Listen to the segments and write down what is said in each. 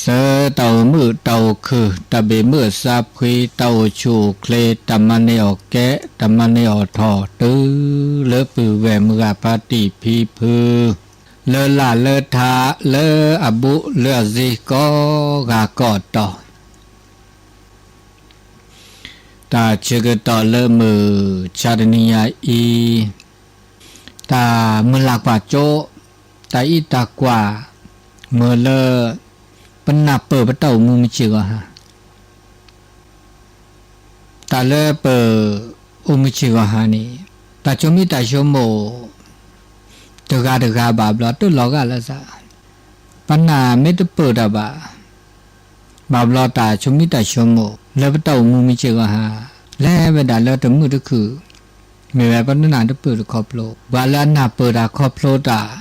ဆၢတၢ်အိၣ်မုာ်တၢ်အိၣ်ခုၣ် တၢ်ဘၣ်မုာ်အစၢဖှံ တၢ်အိၣ်ဆူၣ်အိၣ်ချ့ တၢ်မၤန့ၢ်အီၣ်ကဲ တၢ်မၤန့ၢ်အီၣ်ထီၣ် တုၤလၢပုၢ်ဝဲၢ်မုၢ်ဂၤဖါတံၢ်ဖံဖု လၢလၢ်လၢထး လၢအဘူးလၢအစ့ ကိးဂၤကိးတီၤ တၢ်ဆၢကတီၢ်လၢမုၢ်ဆါတနံၤညါအံၤ တၢ်မုၢ်လၢ်ကွၢ်စိ တၢ်အံးတၢ်ကွၢ် မ့ၢ်လၢ ပနၢ်ပၢၢ်ပတၢ်အိၣ်မူမုၢ်ဆ့ၣ်ဂီၤဟါ တၢ်လၢပအိၣ်မုၢ်ဆ့ၣ်ဂီၤဟါန့ၣ် တၢ်ဆိမိၣ်တၢ်ဆိကမိၣ် တဂၤတဂၤဘၣ်ဘျီ တလီၤဂာ်လၢၤစၢ် ပနၢ်မ့ၢ်တပၢၢ်တၢ်ဘၣ် ဘၣ်ဘျီတၢ်ဆိမိၣ်တၢ်ဆိကမိၣ် လၢပတၢ်အိၣ်မူမုၢ်ဆ့ၣ်ဂီၤဟါ လဲၤဝဲဒၣ်လၢတမုာ်တခုၣ် မ့ၢ်ဝဲပနၢ်တပၢၢ်တခီဖျိ ပှၤလၢအနၢ်ပၢၢ်တၢ်ခီဖျိတၢ်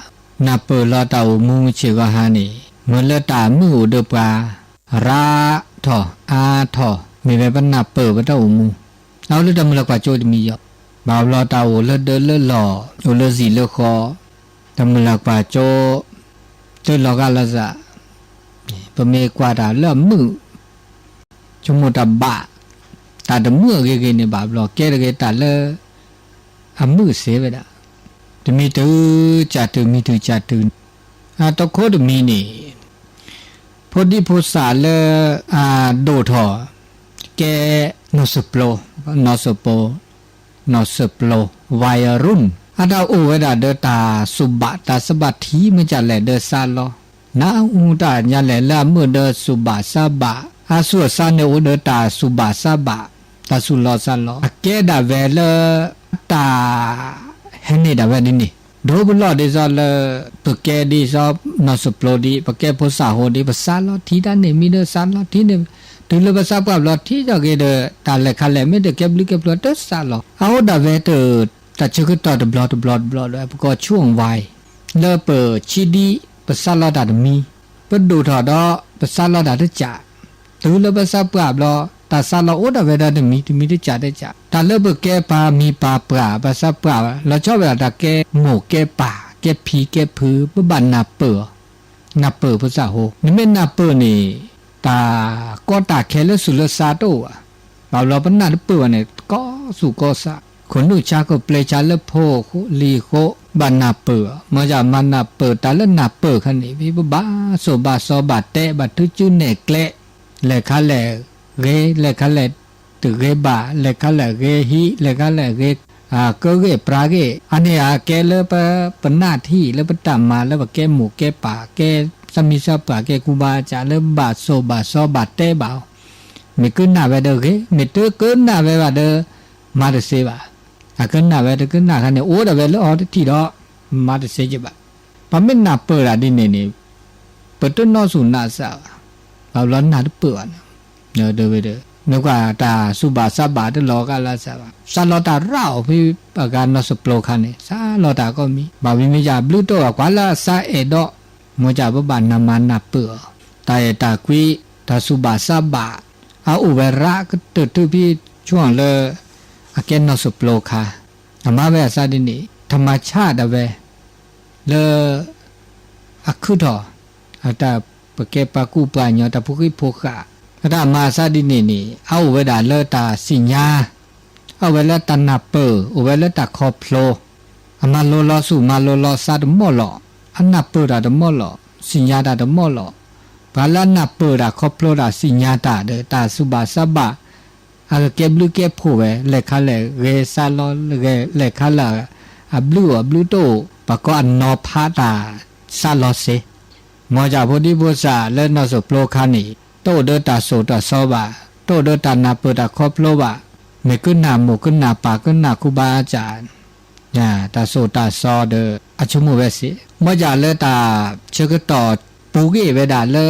နၢ်ပၢၢ်လီၤတၢ်အိၣ်မူမုၢ်ဆ့ၣ်ဂီၤဟါန့ၣ် မ့ၢ်လၢတၢ်မုာ်အိၣ်ဒီးပှၤ ရးထီၣ်အါထီၣ် မ့ၢ်ဝဲပနၢ်ပၢၢ်ပတၢ်အိၣ်မူ အအိၣ်လၢတၢ်မုၢ်လၢ်ကွၢ်စိတမံၤယီၤ ဘၣ်ဘျီတၢ်အိၣ်လၢဒၢလၢလီၢ် အိၣ်လၢစံာ်လၢဃီ တၢ်မုၢ်လၢ်ကွၢ်စိ တလီၤဂာ်လၢၤစၢ် ပမ့ၢ်ကွၢ်တၢ်လၢအမုာ် ဆိကမိၣ်တၢ်ဘၣ် တၢ်တမုာ်အဂ့ၤဂ့ၤန့ၣ်ဘၣ်ဘျီ ကဲတဂ့ၤတၢ်လၢ အမုာ်စ့ဝဲဒၣ် တမံၤတုၤကၢ်တုၤ မံၤတုၤကၢ်တုၤ အတခိၣ်တမံၤန့ၣ် ဖိဒံဖိသၣ်လၢ အဒိၣ်ထီၣ် ကဲ နီၢ်စၢၣ်ပျိ နီၢ်စၢၣ်ပျိ နီၢ်စၢၣ်ပျိ ဝါယရူၢ် အတၢ်အိၣ်ဝဲဒၣ်ဒီးတၢ်စူၢ်ဘၣ်တၢ်စၢဘၣ်ထံ မ့ၢ်ကလဲၣ်ဒီးစးလီ နၢ်ဟူတၢ်ညါလဲၣ်လၢအမုာ်ဒီးစူၢ်ဘၣ်စၢဘၣ် အဆူၣ်အဆါန့ၣ်အိၣ်ဒီးတၢ်စူၢ်ဘၣ်စၢဘၣ် တၢ်ဆူၣ်လီၤစးလီ အကဲဒၣ်ဝဲလၢ တၢ် ဟဲန့ၢ်ဒၣ်ဝဲဒ်န့ၣ် ဒိပလီၢ်ဒ်သိးလၢ ပကဲဒ်သိး နီၢ်စၢၣ်ပျိဒ် ပကဲဖိသၣ်ဟိဒ် ပစးလီထံတၢ်န့ၣ် မံၤဒီးစးလီထံန့ၣ် တုၤလၢပသးပှၢ်ဘျီထံထီၣ်က့ၤဒီး တၢ်လဲၤခါလဲၣ် မ့ၢ်တကဲဘျုးကဲဖှိၣ်တစးလီ အအိၣ်ဒၣ်ဝဲတၢ်ဆၢကတီၢ်တဘျီတဘျီတဘျီဒီး ပကိးဆူၣ်ဝါအံၤ လၢပဆံးဒံး ပစးလီတၢ်တမံၤ ပဒိၣ်ထီၣ်ဒီး ပစးလီတၢ်တစး တုၤလၢပသးပှၢ်ဘျီ တၢ်စးလီအိၣ်ဒၣ်ဝဲဒၣ်တမံၤတမံၤတစးတစး တၢ်လၢပကဲပှၤမံၤပှၤပှၢ် ပသးပှၢ် လီၤဆီဝဲဒၣ်တၢ်ကဲမိၢ်ကဲပၢ် ကဲဖံကဲဖု ပဘၣ်နၢ်ပၢၢ်အီၤ နၢ်ပၢၢ်ဖိသၣ်ဟိ နမ့ၢ်နၢ်ပၢၢ်န့ၣ် တၢ်ကီတၢ်ခဲလၢာ်ဆူၣ်လၢာ်ဆါတအိၣ်ဘၣ် ဘၣ်ဘျီပနၢ်တပၢၢ်ဘၣ်န့ၣ် ကီဆူၣ်ကီဆါ ခိၣ်နူာ်ဆါခိၣ်ပျဲဆါလၢဖိလံၤဃိ ဘၣ်နၢ်ပၢၢ်အီၤ မ့ၢ်ယမၤနၢ်ပၢၢ်တၢ်လၢနၢ်ပၢၢ်ခါန့ၣ် ပဘၣ်စိာ်ဘၣ်စီဘၣ်တဲ ဘၣ်ထုကၠူနဲၣ်ကျဲ လဲၤခါလဲၣ်ဂ့ၤ လဲၤခါလဲၣ်တဂ့ၤဘၣ် လဲၤခါလဲၣ်ဂ့ၤဟံး လဲၤခါလဲၣ်ဂ့ၤ ကၢဂ့ၢ်ပြါဂ့ၢ် အန့ၣ်အကဲလၢပနၢ်ထံၣ်လၢပတၢ်မၤလၢပကဲမိၢ်ကဲပၢ် ကဲသးမံသးပှၢ် ကဲကူဘါစၢ်လၢဘၣ်စိာ်ဘၣ်စီဘၣ်တဲဘၣ်အီၤ မ့ၢ်ကနၣ်ဝဲဒီးဂ့ၤ မ့ၢ်တကနၣ်ဝဲဘၣ်ဒီး မၤတသ့ဘၣ်. အကနၣ်ဝဲတကနၣ်ခါန့ၣ် အိၣ်ဒၣ်ဝဲလၢအီၤတထံၣ်ဒီး မၤတသ့က့ဘၣ်. ပမ့ၢ်နၢ်ပၢၢ်တၢ်ဒ်န့ၣ်န့ၣ် ပတနီၢ်ဆူၣ်နၢ်စၢ်ဘၣ်. ဘၣ်ဘျီနၢ်တပၢၢ်ဘၣ်န့ၣ် မ့ၢ်ကွၢ်တၢ်စူၢ်ဘၣ်စးဘၣ်တလီၤဂာ်လၢစၢ်ဘၣ်. စးလီၤတၢ်ရၣ်အီၤဖဲအဂၤနီၢ်စၢၣ်ပျိခါန့ၣ် စးလီၤတၢ်ကိးမံၤ ဘၣ်ဝံၤမ့ၢ်ယဘျုးတအိၣ်ဘၣ် ကွၢ်လၢအစးအဲၣ်ဒီး မ့ၢ်ကပဘၣ်နၢ်မၤနၢ်ပၢၢ်အီၤ တၢ်အဲၣ်တၢ်ကွံ တၢ်စူၢ်ဘၣ်စးဘၣ် အအိၣ်ဝဲရၣ်ကတၢၢ်ထူၣ်ဖဲဆိလၢ အကဲနီၢ်စၢၣ်ပျိခါ အမၤဝဲအသးဒ်န့ၣ် ထမၤဆၣ်ဒၣ်ဝဲ လၢ အခုၣ်ထီၣ် အတၢ်ပကဲပှၤကူၣ်ပှၤကညီတၢ်ဖိဃံဖိဃာ် အတၢ်မၤအသးဒ်န့ၣ်န့ၣ် အအိၣ်ဝဲဒၣ်လၢတၢ်သ့ၣ်ညါ အအိၣ်ဝဲလၢတၢ်နၢ်ပၢၢ် အိၣ်ဝဲလၢတၢ်ခီဖျိ အမၤလိလီၤဆူၣ်မၤလိလီၤသးတမီၢ်လီၤ အနၢ်ပၢၢ်တၢ်တမီၢ်လီၤ သ့ၣ်ညါတၢ်တမီၢ်လီၤ ပှၤလၢအနၢ်ပၢၢ်တၢ်ခီဖျိတၢ်သ့ၣ်ညါတၢ်ဒီး တၢ်စူၢ်ဘၣ်စးဘၣ် အကကဲဘျုးကဲဖှိၣ်ဝဲ လဲၤခါလဲၣ်ဂ့ၤစးလီၤ လဲၤခါလဲၣ် အဘျုးအိၣ်အဘျုးတအိၣ် ပှၤကိးအနီၤဖးတၢ်စးလီၤစ့ မ်ယဖိဒံဖိသၣ်လၢနီၢ်စၢၣ်ပျိခါန့ၣ် တအိၣ်ဒီးတၢ်စိာ်တၢ်စီဘၣ် တအိၣ်ဒီးတၢ်နၢ်ပၢၢ်တၢ်ခီဖျိဘၣ် မ့ၢ်ကနၣ်မိၢ်ကနၣ်ပၢ်ကနၣ်ကူဘါစၢ် တၢ်စိာ်တၢ်စီဒီး အဆိကမိၣ်ဝဲစ့ၢ် မ်ယလၢတၢ်ဆၢကတီၢ်ပူၤကွံာ်ဝဲဒၣ်လၢ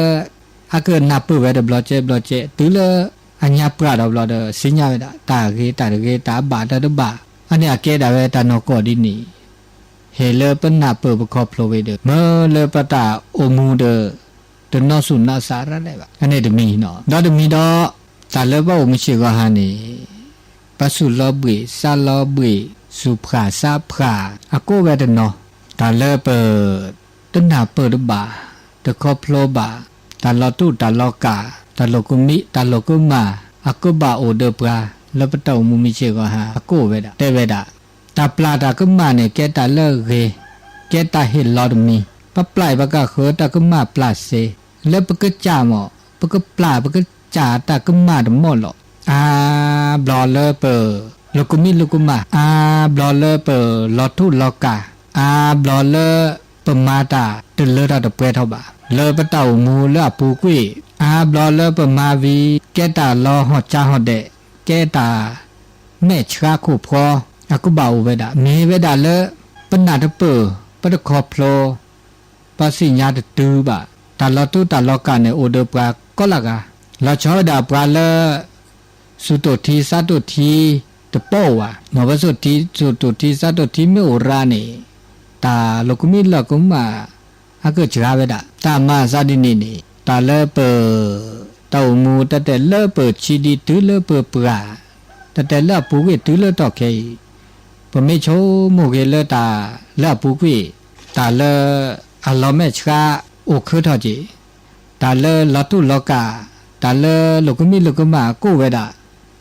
အကနၢ်ပၢၢ်ဝဲဒီးဘျီကဲဘျီကဲ တုၤလၢအညါပှၢ်ဒီးဘျီဒီး သ့ၣ်ညါဝဲဒၣ် တၢ်ဂ့ၤတၢ်တဂ့ၤ တၢ်အဘၣ်တၢ်တဘၣ် အန့ၣ်အကဲဒၣ်ဝဲတၢ်နီၢ်ကီၢ်ဒ်န့ၣ် ဟ့ၣ်လၢပနၢ်ပၢၢ်ပခီဖျိဝဲဒီး မ့ၢ်လၢပတၢ်အိၣ်မူဒီး တနီၢ်ဆူၣ်နီၢ်ဆါရၣ်လဲၣ်ဘၣ်. အန့ၣ်တမံၤနီၤ. ဒီးတမံၤဒီး တၢ်လၢပအိၣ်မုာ်ဆ့ၣ်ဂီၤဟါန့ၣ် ပှၤဆူၣ်လီၤဘှံး ဆါလီၤဘှံး ဆူၣ်ဖှၣ်ဆါဖှၣ် အကိးဝဲတနီၤ, တၢ်လၢပ တနၢ်ပၢၢ်တဘၣ် တခီဖျိဘၣ် တၢ်လီၤတူၢ်တၢ်လီၤကၣ် တၢ်လိာ်ကမံ တၢ်လိာ်ကမၣ် အကဘၣ်အိၣ်ဒီးပှၤ လၢပတၢ်အိၣ်မူမုာ်ဆ့ၣ်ဂီၤဟါ အကိးဝဲဒၣ် တဲဝဲဒၣ် တၢ်ပျၢ်တၢ်ကမၣ်န့ၣ် ကဲတၢ်လၢအဂ့ၤ ကဲတၢ်ဟ့ၣ်လီၤတမံၤ, ပပျၢ်အံၤပကဃုတၢ်ကမၣ်ပျၢ်စ့ လၢပကစၢ်မ့ၢ် ပကပျၢ်ပကစၢ်တၢ်ကမၣ်တမီၢ်လီၤ. အါဘျီလၢပ လိာ်ကမံလိာ်ကမၣ် အါဘျီလၢပလီၤထူၣ်လီၤကၣ် အါဘျီလၢ ပမၤတၢ်တလၢထီၣ်တပှဲၤထီၣ်ဘၣ် လၢပတၢ်အိၣ်မူလၢအပူၤကွံာ် အါဘျီလၢပမၤဝံၤ ကဲတၢ်လီၤဟီၣ်ကၠါဟီၣ်ဒဲး ကဲတၢ် မဲာ်ဆှးခိၣ်ဖျီ အကဘၣ်အိၣ်ဝဲဒၣ် မ့ၢ်ဝဲဒၣ်လၢ ပနၢ်တပၢၢ် ပတခီဖျိ ပသ့ၣ်ညါတတုၤဘၣ် တၢ်လီၤတူၢ်တၢ်လီၤကၣ်န့ၣ် အိၣ်ဒီးပှၤကိးလၢ်ဂၤ လီၤဆီဝဲဒၣ်ပှၤလၢ စူၣ်တိၣ်ထံ စါတိၣ်ထံ တပိာ်ဘၣ် မ့ၢ်ဝဲ စူၣ်တိၣ်ထံ စါတိၣ်ထံမ့ၢ်အိၣ်ရါန့ၣ် တၢ်လိာ်ကမံလိာ်ကမၣ် အကစှၤဝဲဒၣ် တၢ်မၤစၢ်ဒ်န့ၣ်န့ၣ် တၢ်လၢပ တၢ်အိၣ်မူတၢ်တဲလၢပဆံးဒံးတုၤလၢပပှၢ် တၢ်တဲလၢအပူၤကွံာ်တုၤလၢတီၢ်ခဲအံၤ ပမ့ၢ်ဆိကမိၣ်က့ၤလၢတၢ်လၢအပူၤကွံာ် တၢ်လၢအလီၤမဲာ်ဆှးအိၣ်ခၢထီၣ်က့ၤ တၢ်လၢလီၤတူၢ်လီၤကၣ် တၢ်လၢလိာ်ကမံလိာ်ကမၣ်ကိးဝဲဒၣ်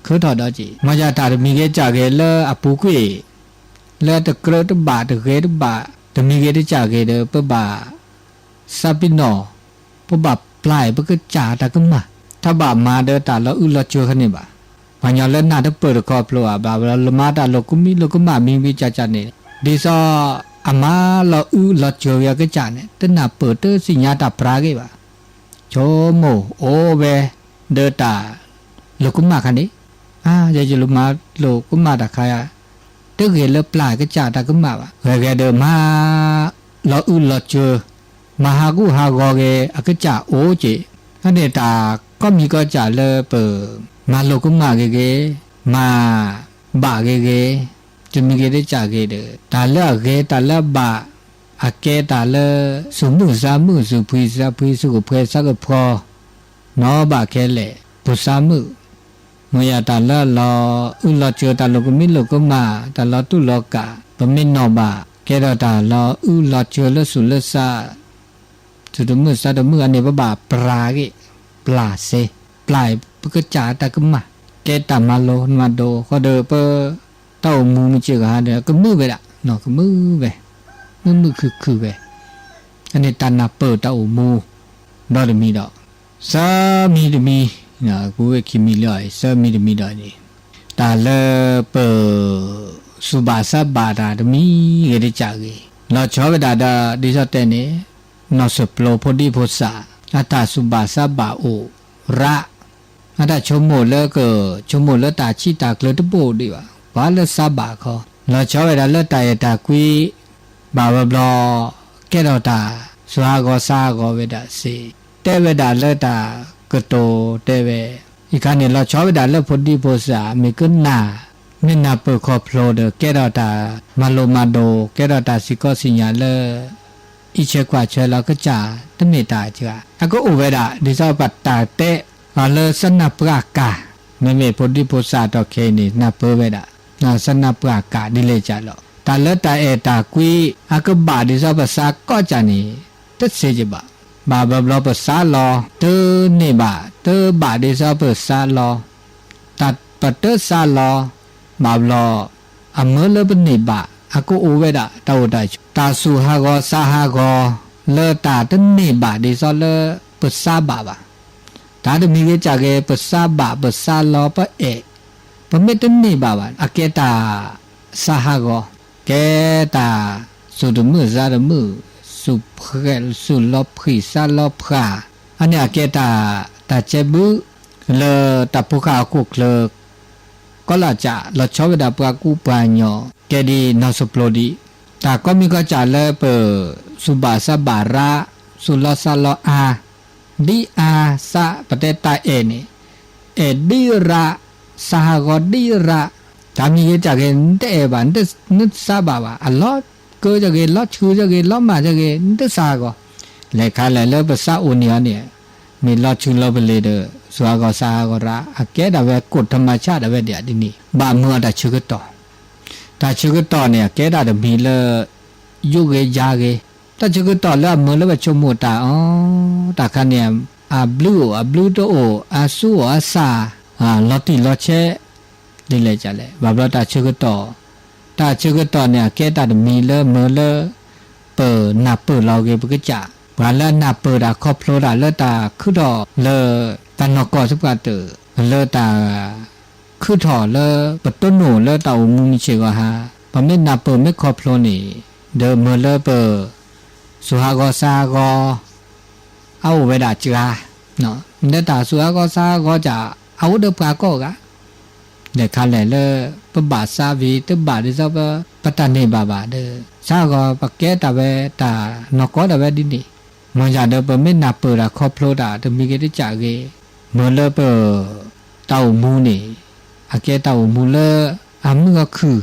ခၢထီၣ်ဒီးက့ၤ မ့ၢ်ယၤတၢ်တမံၤဂ့ၤကၢ်ဂ့ၤလၢအပူၤကွံာ် လၢတကြၢးတဘၣ်တဂ့ၤတဘၣ် တမံၤဂ့ၤတကၢ်ဂ့ၤဒီး ပဘၣ် စးပ့ၤနီၣ် ပဘၣ်ပျၢ်ပကစၢ်တၢ်ကမၣ် တဘၣ်မၤဒီးတၢ်လီၤအုၣ်လီၤစၢၤခါန့ၣ်ဘၣ်. ပှၤကညီလၢနၢ်တပၢၢ်တခီဖျိဧါ ဘၣ်လၢမၤတၢ်လိာ်ကမံလိာ်ကမၣ်မံၤမံၤကၢ်ကၢ်န့ၣ် ဒ်သိးအမၤလီၤအုၣ်လီၤစၢၤဝဲအကစၢ်န့ၣ် တနၢ်ပၢၢ်တသ့ၣ်ညါတၢ်ပြၢ်ဂ့ၢ်ဘၣ်. ဆိကမိၣ်အိၣ်ဝဲ ဒီးတၢ် လိာ်ကမၣ်ခါန့ၣ် အါ ယဲယလိာ်မၤလိာ်ကမၣ်တၢ်ခါယၤ တဂ့ၤလၢပျၢ်ကစၢ်တၢ်ကမၣ်ဘၣ်. ဂ့ၤဂ့ၤဒီးမၤ လီၤအုၣ်လီၤစၢၤ မၤဟးဂူာ်ဟးဂီၤဂ့ၤအကစၢ်အိၣ်က့ၤ အန့ၣ်တၢ်ကိးမံၤကိးစၢ်လၢပ မၤလိာ်ကမၣ်ဂ့ၤဂ့ၤ မၤ ဘၣ်ဂ့ၤဂ့ၤ တမံၤဂ့ၤတကၢ်ဂ့ၤဒီး တၢ်လၢအဂ့ၤတၢ်လၢအဘၣ် အကဲတၢ်လၢ စူၣ်မုၢ်စါမုၢ် စူၣ်ဖှံစါဖှံ စူၣ်ကဖှဲစါကဖှီ နီၢ်ဘၣ်ခဲလၢာ် ပူၤစါမုၢ် မ့ၢ်ယၤတၢ်လၢအလီၤအုၣ်လီၤစၢၤ တၢ်လိာ်ကမံလိာ်ကမၣ် တၢ်လီၤတူၢ်လီၤကၣ် ပမ့ၢ်နီၣ်ဘၣ် ကဲထီၣ်တၢ်လီၤအုၣ်လီၤစၢၤလၢစူၣ်လၢစါ စူၣ်တမုာ်စါတမုာ် အန့ၣ်ပဘၣ်ပြၢ်ဂ့ၢ် ပျၢ်စ့ ပျၢ်ပကစၢ်တၢ်ကမၣ် ကဲတၢ်မၤလိမၤဒိး ဃီဒီးပ တၢ်အိၣ်မူမုၢ်စ့ၢ်ကီးဟါဒီး ကမုာ်ဝဲဒၣ် ကမုာ်ဝဲ မုာ်မုာ်ခုၣ်ခုၣ်ဝဲ အန့ၣ်တၢ်နၢ်ပၢၢ်တၢ်အိၣ်မူ ဒီးတမံၤဒီး ဆၢမံၤတမံၤ ပူၤဝဲခံမံၤလၢအံၤ ဆၢမံၤတမံၤဒီးန့ၣ် တၢ်လၢပ စူၢ်ဘၣ်စၢ်ဘၣ်တၢ်တမံၤဂ့ၤတကၢ်ဂ့ၤ လီၤဆီဝဲဒၣ်ဒီး ဒ်သိးတဲန့ၣ် နီၢ်စၢၣ်ပျိဖိဒံဖိသၣ် အတၢ်စူၢ်ဘၣ်စၢ်ဘၣ်အိၣ်ရၣ် အတၢ်ဆိကမိၣ်လၢက ဆိကမိၣ်လၢတၢ်ဆံးတၢ်ကျၢၤတဘိဒံးဘၣ် ပှၤလၢစၢ်ဘၣ်ခီ လီၤဆီဝဲဒၣ်လၢတၢ်အဲၣ်တၢ်ကွံ ဘၣ်ဘျီဘျီ ကဲထီၣ်တၢ် စူၢ်ဟးဂီၤစၢ်ဟးဂီၤဝဲဒၣ်စ့ တဲဝဲဒၣ်လၢတၢ်ကတိၤတဲဝဲ အံၤခါန့ၣ် လီၤဆီဝဲဒၣ်လၢဖိဒံဖိသၣ် မ့ၢ်ကနၣ် မ့ၢ်နၢ်ပၢၢ်ခီဖျိဒီး ကဲထီၣ်တၢ်မၤလိမၤဒိး ကဲထီၣ်တၢ်စံၣ်ကီးစံၣ်ညါလၢ အံးဆဲးကွၢ်ဆဲးလီၤကစၢ် တမ့ၢ်တၢ်အကါ အကအိၣ်ဝဲဒၣ် ဒ်သိးပတၢ်တဲအီၤလၢ စနၢ်ပှၢ်ကၢ် မ့မ့ၢ်ဖိဒံဖိသၣ်တီၢ်ခဲအံၤန့ၣ် နၢ်ပၢၢ်ဝဲဒၣ် စနၢ်ပှၢ်ကၢ်ဒ်လဲၣ်ကၢ်လီၤ. တၢ်လၢတၢ်အဲၣ်တၢ်ကွံ အကဘၣ်ဒ်သိးပစၢ်ကိးကၢ်န့ၣ် တသ့ကဘၣ်. ဘၣ်ဘျီဘျီပစၢ်လီၤ တန့ၢ်ဘၣ် တဘၣ်ဒ်သိးပစၢ်လီၤ တၢ်ပတစၢ်လီၤ ဘၣ်ဘျီ အမၢလၢပန့ၢ်ဘၣ် အကအိၣ်ဝဲဒၣ် တၢ်အိၣ်တၢ်ဆိး တၢ်စူၢ်ဟးဂီၤစၢ်ဟးဂီၤ လၢတၢ်တန့ၢ်ဘၣ်ဒ်သိးလၢပစၢ်ဘၣ်ဘၣ်. တၢ်တမံၤဂ့ၤကၢ်ဂ့ၤ ပစၢ်ဘၣ် ပစၢ်လီၤ ပအဲၣ် ပမ့ၢ်တန့ၢ်ဘၣ်ဘၣ် အကဲတၢ် စၢ်ဟးဂီၤ ကဲတၢ် စူၣ်တမုာ်စၢ်တမုာ် စူၣ်ဖှဲး စူၣ်လီၤဖှံးစၢ်လီၤဖှး အန့ၣ်အကဲတၢ် တၢ်ကဲဘု လၢတၢ်ဖိဃၢ်အခိၣ်ချၢ ကီလၢ်ကၢ် လီၤဆီဝဲဒၣ်ပှၤကူပှၤကညီ ကဲဒ်နီၢ်စၢၣ်ပျိဒံး တၢ်ကိးမံၤကိးကၢ်လၢပ စူၢ်ဘၣ်စၢ်ဘၣ်ရၣ် စူၢ်လီၤစၢ်လီၤအါ ဒ်အါစၢ် ပတဲတၢ်အဲၣ်န့ၣ် အဲၣ်ဒ်ရၣ် စၢ်ဟးဂီၤဒ်ရၣ် တၢ်မံၤဂ့ၤကၢ်ဂ့ၤ နတအဲၣ်ဘၣ် နတစၢ်ဘၣ်ဘၣ် အလီၤကၢကၢ်ဂ့ၤ လီၤဆူကၢ်ဂ့ၤ လီၤမၢ်ကၢ်ဂ့ၤ နတစၢ်ဟးဂီၤ လဲၤခါလဲၣ်လၢပသးအိၣ်န့ၣ်အီၤန့ၣ်, မ့ၢ်လီၤဆူးလီၤပလ့ၤဒီး စူၤဟးဂီၤစါဟးဂီၤရၣ် အကဲဒၣ်ဝဲကိၣ်ထမၤဆၣ်ဒၣ်ဝဲဒ်အံၤဒ်န့ၣ် ဘၣ်မုာ်အတၢ်ဆၢကတီၢ်, တၢ်ဆၢကတီၢ်န့ၣ် အကဲဒၣ်တမံၤလၢ ယိးဂ့ၤယၤဂ့ၤ, တၢ်ဆၢကတီၢ်လၢအမုာ်လၢပဆိကမိၣ်တၢ်အီၤ တၢ်ခါန့ၣ် အဘျုးအိၣ်အဘျုးတအိၣ် အစူၢ်အိၣ်အစၢ် လီၤတံၢ်လီၤဆဲး ဒ်လဲၣ်ကလဲၣ် ဘၣ်ဘျီတၢ်ဆၢကတီၢ်, တၢ်ဆၢကတီၢ်န့ၣ် အကဲတၢ်တမံၤလၢမုာ်လၢ ပနၢ်ပၢၢ်လီၤဂ့ၤပကစၢ်, ပှၤလၢအနၢ်ပၢၢ်တၢ်ခီဖျိတၢ်လၢတၢ်ခုထီၣ်လၢ တၢ်နီၢ်ကီၢ်သပှၢ်တၢၢ်, လၢတၢ် ခုထီၣ်လၢပတိၢ်နီၣ်လၢတၢ်အိၣ်မူမုၢ်ဆ့ၣ်ဂီၤဟါ, ပမ့ၢ်နၢ်ပၢၢ်မ့ၢ်ခီဖျိန့ၣ် ဒီးမုာ်လၢပ စူၤဟးဂီၤစါဟးဂီၤ အအိၣ်ဝဲဒၣ်စှၤ, လၢတၢ်စူၤဟးဂီၤစါဟးဂီၤစ့ၢ် အအိၣ်ဒီးပှၤကိးဂၤ, လဲၤခါလဲၣ်လၢ ပဘၣ်စါဝံၤ တဘၣ်ဒ်သိးပ ပတၢ်န့ၢ်ဘၣ်ဘၣ်ဒီး စါဟးဂီၤပကဲတၢ်ဝဲတၢ်နီၢ်ကီၢ်ဒၣ်ဝဲဒ်န့ၣ်, မ့ၢ်ယၤဒီးပမ့ၢ်နၢ်ပၢၢ်တၢ်ခီဖျိတၢ်တမံၤဂ့ၤတကးဂ့ၤ, မုာ်လၢပ တၢ်အိၣ်မူန့ၣ် အကဲတၢ်အိၣ်မူလၢ အမုာ်အခုၣ်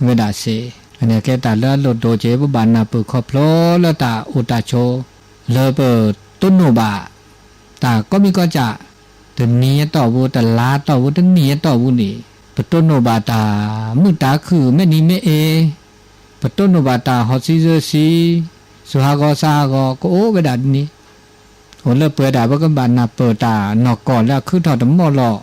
ဝဲဒၣ်စ့ၢ်, အန့ၣ်ကဲတၢ်လၢအလိၣ်ဒိၣ်က့ၤ ပဘၣ်နၢ်ပၢၢ်ခီဖျိလၢတၢ်အိၣ်တၢ်ဆိး လၢပတိၢ်နီၣ်ဘၣ် တၢ်ကိးမံၤကိးကး, တနံၤအတီၢ်ပူၤ တလါအတီၢ်ပူၤ တနံၣ်အတီၢ်ပူၤန့ၣ် ပတိၢ်နီၣ်ဘၣ်တၢ်မုာ်တၢ်ခုၣ် မ့ၢ်နံၤမ့ၢ်အ့, ပတိၢ်နီၣ်ဘၣ်တၢ်ဟီၣ်ဆံးစၢဆံး, စူၤဟးဂီၤစါဟးဂီၤ ကအိၣ်ဝဲဒၣ်ဒ်န့ၣ် အိၣ်လၢပှဲၤဒၣ် ပကဘၣ်နၢ်ပၢၢ်တၢ်နီၢ်ကီၢ်လၢအခုထီၣ်တမီၢ်လီၤ,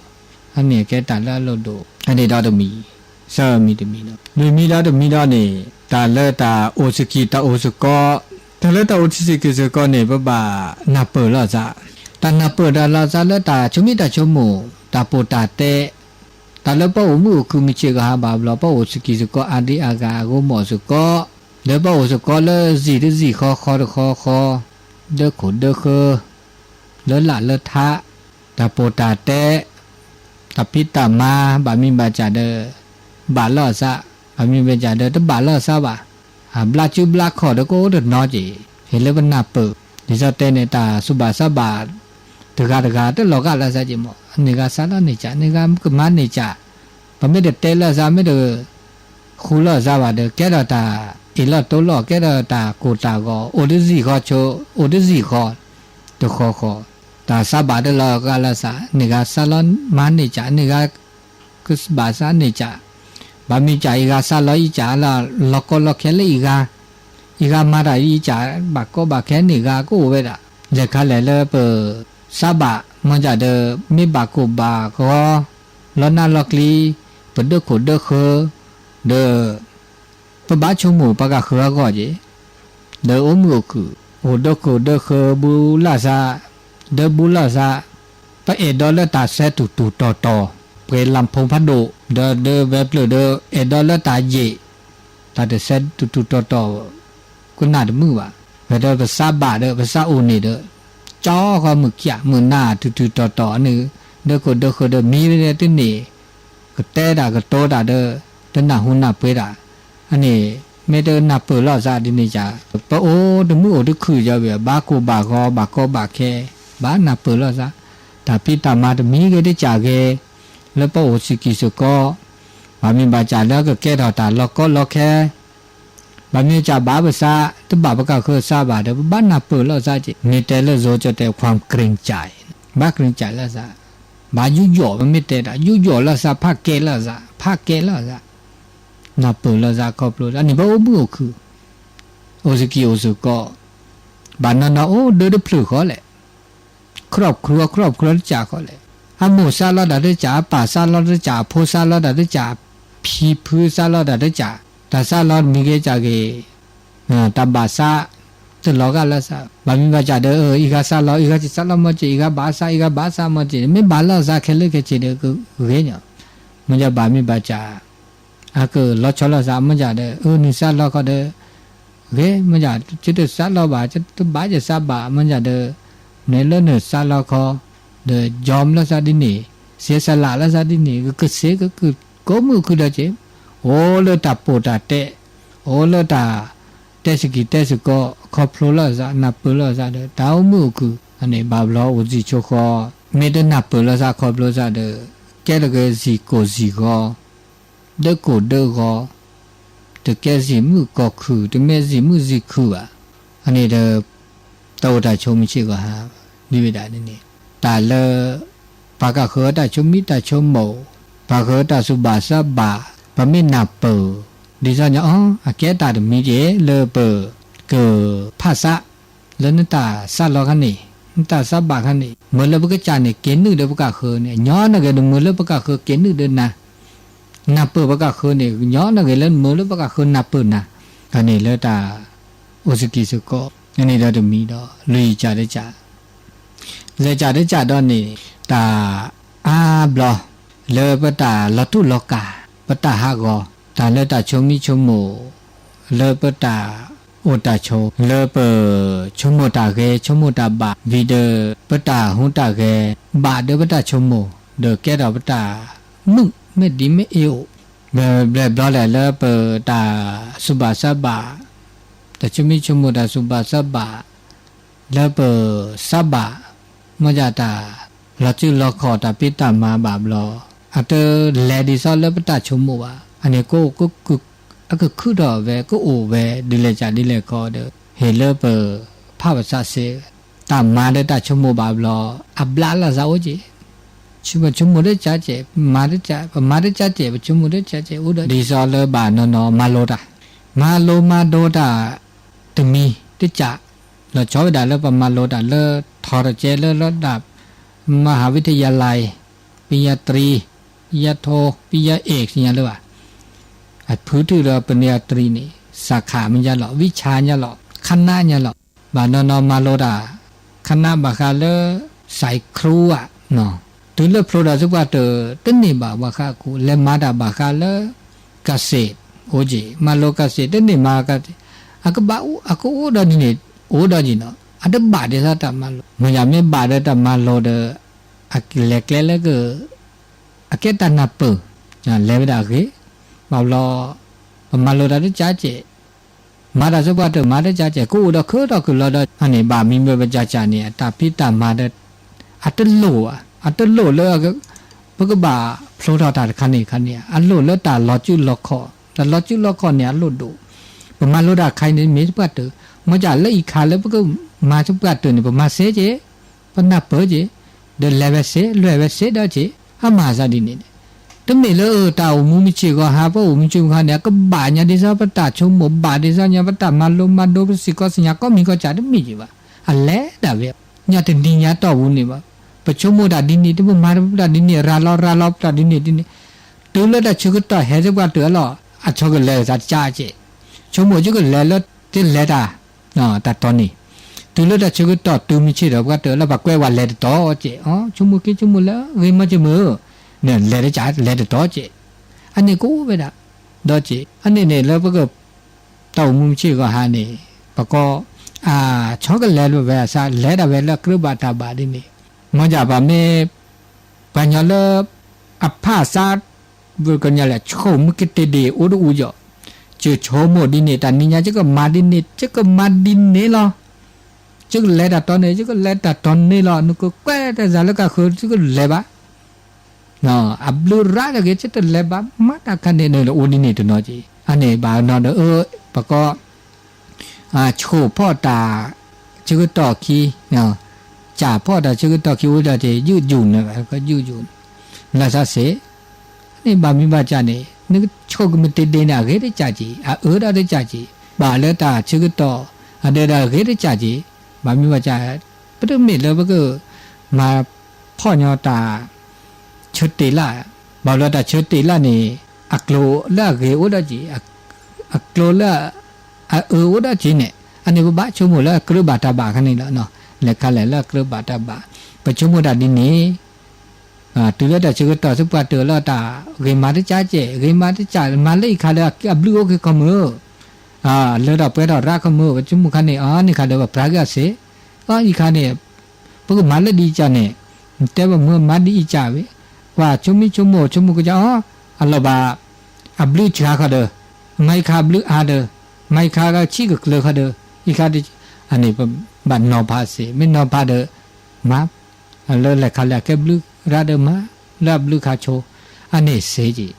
အန့ၣ်ကဲတၢ်လၢအလိၣ်ဒိၣ်, အန့ၣ်ဒီးတမံၤ, ဆၢမံၤတမံၤလီၤ. လွံၢ်မံၤဒီးတမံၤဒီးန့ၣ် တၢ်လၢတၢ်အိၣ်စကံၢ်တၢ်အိၣ်စ့ၢ်ကီး, တၢ်လၢတၢ်အိၣ်စကံၢ်စ့ၢ်ကီးန့ၣ် ပဘၣ်နၢ်ပၢၢ်လိာ်သး, တၢ်နၢ်ပၢၢ်တၢ်လိာ်သးလၢတၢ်ဆိမိၣ်တၢ်ဆိကမိၣ် တၢ်ပိာ်တၢ်တဲ တၢ်လၢပအိၣ်မုာ်အိၣ်ခုၣ်မုၢ်ဆ့ၣ်ဂီၤဟါဘၣ်ဘျီ ပအိၣ်စကံၢ်စ့ၢ်ကီး အါဒံအါဂၤအဂီၢ်မီၢ်စ့ၢ်ကီး, ဒီးပအိၣ်စ့ၢ်ကီးလၢစံၣ်တစံၣ်ဃီ ဃီတဃီဃီ, ဒၢခိၣ်ဒၢဃၢ, လၢလၢ်လၢထး, တၢ်ပိာ်တၢ်တဲ, တၢ်ဖံးတၢ်မၤ ဘၣ်မံၤဘၣ်ကၢ်ဒီး ဘၣ်လိာ်သး, ဘၣ်မံၤဘၣ်ကၢ်ဒီး တဘၣ်လိာ်သးဘၣ်, အဘျါစုဘျါခီၣ်ဒီးကအိၣ်တနီၤက့ၤ, ဟ့ၣ်လၢပနၢ်ပၢၢ်, ဒ်သိးတဲန့ၣ် တၢ်စူၤဘၣ်စးဘၣ် တဂၤတဂၤတလီၤဂာ်လိာ်သးက့ၤမး, န့ၢ်ဂၤစးလီၤန့ၢ်ကၢ် န့ၢ်ဂၤကမၤန့ၢ်ကၢ်, ပမ့ၢ်တတဲလိာ်သး မ့ၢ်တ ဃူလိာ်သးဘၣ်ဒီး ကဲထီၣ်တၢ်အ့ၣ်လိာ်တိလိာ် ကဲထီၣ်တၢ်ကိၢ်တၢ်ဂီၤ အိၣ်တစံၣ်ဃီဆိ အိၣ်တစံၣ်ဃီ တဃီဃီ, တၢ်စးဘၣ်တလီၤဂာ်လိာ်သး န့ၢ်ဂၤစးလီၤမၤန့ၢ်ကၢ် န့ၢ်ဂၤ ကဘၣ်စးန့ၢ်ကၢ်, ဘၣ်မ့ၢ်ကၢ်အံၤဂၤစးလီၤအံၤကၢ်လၢလီၤကီလီၤခဲလၢအံၤဂၤ, အံၤဂၤမၤတၢ်အံၤကၢ် ဘၣ်ကီဘၣ်ခဲန့ၢ်ဂၤကအိၣ်ဝဲဒၣ်, လဲၤခါလဲၣ်လၢပ စးဘၣ် မ့ၢ်ကၢ်ဒီး မ့ၢ်ဘၣ်ကိၢ်ဘၣ်ဂီၤ လီၤနးလီၤကျံ ပဒၢခိၣ်ဒၢဃၢၤ ဒီး ပဘၣ်ဆိကမိၣ်ပှၤကဃၢၤအဂီၢ်က့ၤ, ဒီးအိၣ်မုာ်အိၣ်ခုၣ် အိၣ်ဒၢခိၣ်ဒၢဃၢၤ ဘူးလိာ်သး ဒၢဘူးလိာ်သး, ပအဲၣ်ဒိးလၢတၢ်စဲတူၢ်တူၢ်တီၤတီၤ ပှဲၤလၢဖုံဖးဒိၣ် ဒီးဒၢဝဲပျၢၢ်ဒီး အဲၣ်ဒိးလၢတၢ်ယံာ် တၢ်တစဲတူၢ်တူၢ်တီၤတီၤ ကနၣ်တမုာ်ဘၣ်, ဝဲဒီးပစးဘၣ်ဒီး ပစးအိၣ်န့ၣ်ဒီး ကၠီဃီမုၢ်ကၠၢ်မုၢ်နၤတူၢ်တူၢ်တီၤတီၤန့ၣ်, ဒၢခိၣ်ဒၢဃၢၤဒီးမံၤဝဲတန့ၢ် ကတဲတၢ်ကတိၤတၢ်ဒီး တနၢ်ဟူနၢ်ပှဲၤတၢ်, အန့ၣ် မ့ၢ်တနၢ်ပၢၢ်လိာ်သးဒ်န့ၣ်ကၢ် ပအိၣ်တမုာ်အိၣ်တခုၣ်ယီၤဘၣ် ဘၣ်ကိၢ်ဘၣ်ဂီၤ ဘၣ်ကီဘၣ်ခဲ ဘၣ်နၢ်ပၢၢ်လိာ်သး, တၢ်ဖံးတၢ်မၤတမံၤဂ့ၤတကၢ်ဂ့ၤ လၢပအိၣ်စ့ၢ်ကီးစ့ၢ်ကီး, ဘၣ်မ့ၢ်ဘၣ်ကၢ်လၢကကဲထီၣ်တၢ်လီၤကီလီၤခဲ ဘၣ်မ့ၢ်ကၢ်ဘၣ်ပစး တဘၣ်ပကဃၢၤစးဘၣ်ဒီး ပဘၣ်နၢ်ပၢၢ်လိာ်သးက့ၤ မ့ၢ်တဲလၢယိၤကၠီတဲ ความเกรงใจ ဘၣ်เกรงใจလိာ်သး, ဘၣ်ယူးယီၣ် ပမ့ၢ်တဲတၢ် ယူးယီၣ်လိာ်သး ဖးကဲလိာ်သး ဖးကဲလိာ်သး, နၢ်ပၢၢ်လိာ်သးခီဖျိလၢန့ၣ် ပအိၣ်မုာ်အိၣ်ခုၣ်, အိၣ်စကံၢ်အိၣ်စ့ၢ်ကီး, ဘၣ်နီၢ်နီၢ်အိၣ်ဒၢတဖျၢၣ်ဃီလဲၣ် ครอบครัว ครอบครัว တကၢ်ဃီလဲၣ်, အမိၢ်စးလီၤတၢ်တကၢ် အပၢ်စးလီၤတကၢ် အဖိစးလီၤတၢ်တကၢ် ဖံဖုစးလီၤတၢ်တကၢ်, တၢ်စးလီၤတမံၤဂ့ၤကၢ်ဂ့ၤ, တၢ်ဘၣ်စး တလီၤဂာ်လိာ်သး, ဘၣ်မ့ၢ်ဘၣ်ကၢ်ဒီး အံၤဂၤစးလီၤ အံၤဂၤစးလီၤမ့ၢ်က့ၤ အံၤဂၤဘၣ်စး အံၤဂၤဘၣ်စးမ့ၢ်က့ၤ မ့ၢ်ဘၣ်လိာ်သးခဲလၢာ်ခဲဆ့ဒီး ကဂ့ၤညီ, မ့ၢ်ကၢ်ဘၣ်မ့ၢ်ဘၣ်ကၢ် အကလီၤဆီလိာ်သး မ့ၢ်ကၢ်ဒီး အၢ နစးလီၤခီဒီး ဂ့ၤ မ့ၢ်ကၢ် ကတစးလီၤဘၣ် တဘၣ်ယစးဘၣ် မ့ၢ်ကၢ်ဒီး နလၢနစးလီၤခီ ဒီး ယီၤလိာ်သးဒ်န့ၣ် စ့စလးလိာ်သးဒ်န့ၣ် ကကစ့ကကကိးမုၢ်ခုၣ်ဒီးက့ၤ အိၣ်လၢတၢ်ပိာ်တၢ်တဲ အိၣ်လၢတၢ် တဲစကံၢ်တဲစ့ၢ်ကီး ခီဖျိလိာ်သး နၢ်ပၢၢ်လိာ်သးဒီး တၢ်အိၣ်မုာ်အိၣ်ခုၣ် အန့ၣ်ဘၣ်ဘျီအိၣ်စံၣ်ဆိဃီ မ့ၢ်တနၢ်ပၢၢ်လိာ်သးခီဖျိသးဒီး ကဲတဂ့ၤစံၣ်ကိၢ်စံၣ်ဂီၤ ဒၢကိၢ်ဒၢဂီၤ တကဲစံၣ်မုၣ်ကီၢ်ခုၣ် တမ့ၢ်စံၣ်မုၣ်စံၣ်ခုၣ်ဘၣ်. အန့ၣ်ဒီး တၢ်အိၣ်တၢ်ဆိးမုၢ်ဆ့ၣ်ဂီၤဟါ ဒ်ဝဲဒၣ်န့ၣ်န့ၣ် တၢ်လၢ ပှၤကဃၢၤတၢ်ဆိမိၣ်တၢ်ဆိကမိၣ်, ပှၤဃၢၤတၢ်စူၢ်ဘၣ်စးဘၣ်, ပမ့ၢ်နၢ်ပၢၢ်, ဒ်သိးညီအီၤ အကဲတၢ်တမံၤက့ၤ လၢပကဖးစး လၢနတၢ်စးလီၤခါန့ၣ်, နတၢ်စးဘၣ်ခါန့ၣ် မ့ၢ်လၢပကစၢ်န့ၣ် က့ၤနုာ်ဒီးပကဃၢၤန့ၣ် ညီနဂ့ၤ နမ့ၢ်လၢပကဃၢၤက့ၤနုာ်ဒီးနၤ, နၢ်ပၢၢ်ပကဃၢၤန့ၣ် ညီနဂ့ၤလၢနမ့ၢ်လၢပကဃၢၤနၢ်ပၢၢ်နၤ, အန့ၣ်လၢတၢ်အိၣ်စကံစကီး အန့ၣ်ဒီးတမံၤဒီး လွံၢ်ကၢ်တကၢ် လဲၤကၢ်တကၢ်ဒီးန့ၣ် တၢ်အါဘျီ လၢပတၢ်လီၤတူၢ်လီၤကာ် ပတၢ်ဟးဂီၤ တၢ်လၢတၢ်ဆိမိၣ်ဆိကမိၣ် လၢပတၢ်အိၣ်တၢ်ဆိး လၢပဆိကမိၣ်တၢ်ဂ့ၤ ဆိကမိၣ်တၢ်ဘၣ် ဝံၤဒီး ပတၢ်ဟူးတၢ်ဂဲၤ ဘၣ်ဒီးပတၢ်ဆိကမိၣ် ဒီးကဲထီၣ်ပတၢ်မုာ် မ့ၢ်ဒ်မ့ၢ်အ့ၣ်အိၣ် ဘျဲၣ်ဘျီလဲၣ်လၢပတၢ်စူၢ်ဘၣ်စးဘၣ် တၢ်ဆိမိၣ်ဆိကမိၣ်တၢ်စူၢ်ဘၣ်စးဘၣ် လၢပစးဘၣ် မ့ၢ်ဒ်တၢ်လီၤစုလီၤခီၣ်တၢ်ဖံးတၢ်မၤဘၣ်ဘျီ အတလဲၤဒ်သိးလၢပတၢ်ဆိကမိၣ်ဘၣ် အန့ၣ် အကခုထီၣ်ဝဲ ကအိၣ်ဝဲ ဒ်လဲၣ်ကၢ်ဒ်လဲၣ်ကီဒီး ဟ့ၣ်လၢပဖးပစးစ့ တၢ်မၤဒီးတၢ်ဆိကမိၣ်ဘၣ်ဘျီ အဘျးလၢ်သးအိၣ်က့ၤ ပဆိကမိၣ်တကၢ်ကဲး မၤတကၢ် ပမၤတကၢ်ကဲး ပဆိကမိၣ်တကၢ်ကဲး အိၣ်ဒီးဒ်သိးလၢဘၣ်နီၢ်နီၢ်မၤလိတၢ် မၤလိမၤဒိတၢ် တမံၤတကၢ် လီၤဆီဝဲဒၣ်လၢပမၤလိတၢ်လၢထီၣ်တကဲးလၢလၢဒၣ် မဟၤဝံထယၤလံ ပယၤတြံ ပယၤထိ ပယၤအ့ၣ် ကညါလၢဘၣ် အဖုထုးဒီးပနံာ်အတြံန့ၣ် စးခးမ့ၢ်ညါလီၤ ဝံဆါညါလီၤ ခနါညါလီၤ ဘၣ်နီၢ်နီၢ်မၤလိတၢ် ခနါဘၣ်ဃးလၢ စဲးခရူဧါ တုၤလၢဖျိဒီးသပှၢ်တၢၢ် တန့ၢ်ဘၣ်ဘၣ်ဃးအခိၣ် လဲၤမၤတၢ်ဘၣ်ဃးလၢ ကစ့း အိၣ်က့ၤ မၤလိကစ့း တန့ၢ်မၤကစ့း အကဘၣ်အကအိၣ်ဒီးဒ်န့ၣ် အိၣ်ဒီးက့ၤနီၤ အတဘၣ်ဒ်သိးတၢ်မၤလိ မ့ၢ်ယၤမ့ၢ်ဘၣ်ဒီးတၢ်မၤလိဒီး အလဲၤကျဲလၢက အကဲတၢ်နၢ်ပၢၢ် လဲၤဝဲဒၣ်အဂ့ၢ် ဘၣ်ဘျီ ပမၤလိတၢ်တကၢ်ကဲး မၤတၢ်သပှၢ်တၢၢ်မၤတကၢ်ကဲး ကအိၣ်ဒီးခဲထီၣ်ကလီဒီး အန့ၣ်ဘၣ်မံၤမ့ၢ်ပကၢ်ကၢ်န့ၣ် အတၢ်ဖံးတၢ်မၤဒီး အတလိၣ်ဘၣ် အတလိၣ်လၢ ပကဘၣ်ဖျိထီၣ်တၢ်တခါန့ၣ်တခါန့ၣ် အလိၣ်လၢတၢ်လီၤစုလီၤခီၣ် တၢ်လီၤစုလီၤခီၣ်န့ၣ် အလိၣ်ဒိၣ် ပမၤလိတၢ်ခါအံၤန့ၣ် မ့ၢ်သပှၢ်တၢၢ် မ့ၢ်ကၢ်လၢအံၤခါလၢပကမၤသပှၢ်တၢၢ်န့ၣ် ပမၤစ့က့ၤ ပနၢ်ပၢၢ်က့ၤ ဒီးလဲၤဝဲစ့ လွဲၢ်ဝဲစ့ဒီးက့ၤ အမၤသးဒ်န့ၣ်န့ၣ် တမ့ၢ်လၢတၢ်အိၣ်မူမုၢ်ဆ့ၣ်ဂီၤဟါ ပအိၣ်မူဆ့ၣ်ဂီၤဟါန့ၣ် အကဘၣ်ညါဒ်သိးပတၢ်ဆိကမိၣ် ဘၣ်ဒ်သိးညါပတၢ်မၤလိမၤဒိ ပစံၣ်ကီးစံၣ်ညါ ကိးမံၤကိးကၢ်တမ့ၢ်ယံၤဘၣ် အလဲၤဒၣ်ဝဲ ညါတနံၤညါတီၢ်ပူၤန့ၣ်ဘၣ် ပဆိကမိၣ်တၢ်ဒ်န့ၣ် တမ့ၢ်မၤပတၢ်ဒ်န့ၣ် ရၤလီၤရၤလီၤပတၢ်ဒ်န့ၣ်ဒ်န့ၣ် တုၤလၢတၢ်ဆၢကတီၢ်ဟဲသပှၢ်တၢၢ်လီၤ အဆိကလဲၤသးတကၢ်ကဲး ဆိကမိၣ်ဆိကလဲၤလၢ တလဲၤတၢ် တၢ်တီန့ၣ် တုၤလၢတၢ်ဆၢကတီၢ်တုၤမုၢ်ဆ့ၣ်ဒီးပှၤတၢၢ်လၢပှၤကွဲးဝဲလဲၤတတီၤကဲး ဆိကမိၣ်က့ၤဆိကမိၣ်လၢဂ့ၤမးက့ၤမုၢ် လဲၤတတီၤကဲး အန့ၣ်ကအိၣ်ဝဲဒၣ် ဒီးက့ၤ အန့ၣ်န့ၣ်လၢပက တၢ်အိၣ်မူမုၢ်ဆ့ၣ်ဂီၤဟါန့ၣ် ပကိး အဆိကလဲၤလၢဝဲအသး လဲၤဒၣ်ဝဲလၢအကြၢးဘၣ်တၢ်ဘၣ်ဒ်န့ၣ် မ့ၢ်ယၤပမ့ၢ် ပှၤကညီလၢ အဖးစး ပှၤကညီလဲၣ် ဆိမိၣ်က့ၤတ့ၢ်ဒ့ၣ်အိၣ်တအူယီၤ ယဆိကမိၣ်ဒ်န့ၣ် တၢ်နံၤညါ ယကမၤဒ်န့ၣ် ယကမၤဒ်န့ၣ်လီၤ ယကလဲၤတၢ်တီန့ၣ် ယကလဲၤတၢ်တီန့ၣ်လီၤ နကကွဲးတၢ်သးလၢကဃၢၤ ယကလဲၤဘၣ် အဘျုးရၤတဂ့ၤ ယတလဲၤဘၣ် မၤတၢ်ခါန့ၣ်န့ၣ် အိၣ်ဒ်န့ၣ်တနီၤက့ၤ အန့ၣ်ဘၣ်နီၤဒီး ပကိး ဆိဖီၣ်တၢ်ဆၢကတီၢ်ခံ စၢ်ဖီၣ်တၢ်ဆၢကတီၢ်ခံအိၣ်ဒီးက့ၤ ယုၢ်ယူၢ်န့ၣ် ယုၢ်ယူၢ် လၢသးစ့ၢ် န့ၣ်ဘၣ်မံၤဘၣ်ကၢ်န့ၣ် နကဆိကမိၣ်တ့ၢ်ဒ့ၣ်န့ၣ် အဂ့ၤတကၢ်က့ၤ အအၢဒီးတကၢ်က့ၤ ဘၣ်လၢတၢ်ဆၢကတီၢ် အဒၢးဒီးအဂ့ၤတကၢ်က့ၤ ဘၣ်မံၤဘၣ်ကၢ် ပတမ့ၢ်လၢပက မၤဖီၣ်ညီတၢ် ဆၢတ့ၢ်လၢ် ဘၣ်ဘျီတၢ်ဆၢတ့ၢ်လၢ်န့ၣ် အကျိၤလၢအဂ့ၤအိၣ်ဒီးက့ၤ အကျိၤလၢ အအၢအိၣ်ဒီးက့ၤန့ၣ် အန့ၣ်ပဘၣ်ဆိကမိၣ်လၢအကြၢးဘၣ်တၢ်ဘၣ်ခါန့ၣ်လီၤ လဲၤခါလဲၣ်လၢအကြၢးဘၣ်တၢ်ဘၣ် ပဆိကမိၣ်တၢ်ဒ်န့ၣ် တုၤလၢတၢ်ဆၢကတီၢ်သပှၢ်တၢၢ်လီၤတၢ် ဂ့ၤမၤတကၢ်ကဲး ဂ့ၤမၤတကၢ် မၤလၢအံၤခါဒီးအဘျုးအိၣ်က့ၤခီမုၢ် လၢထီၣ်ပှဲၤထီၣ်ရၣ်ခီမုၢ် ပဆိကမိၣ်ခါန့ၣ် အန့ၣ်ခါဒီးပပြးက့ၤအီၤစ့ၢ် အအံၤခါန့ၣ် ပကမၤလၢဒ်အံၤကၢ်န့ၣ် တဲပမုၢ်မၤဒ်အံၤကၢ်ဝဲ ပှၤဆိမိၣ်ဆိကမိၣ်ဆိကမိၣ်ကစၢ်အီၤ အလီၤဘၣ် အဘျုးဆါခီဒီး မၤအံၤခါအဘျုးအါဒီး မၤအံၤခါဆံၣ်ကကျၢၤခီဒီး အံၤခါ အန့ၣ်ပဘၣ်နီၤဖးစ့ၢ် မ့ၢ်နီၤဖးဒီး မၤ လၢလဲၤခါလဲၣ်အကဲဘျုးရၣ်ဒီးမၤ လၢအဘျုးခါဆိ အန့ၣ်စ့ၢ်ကီး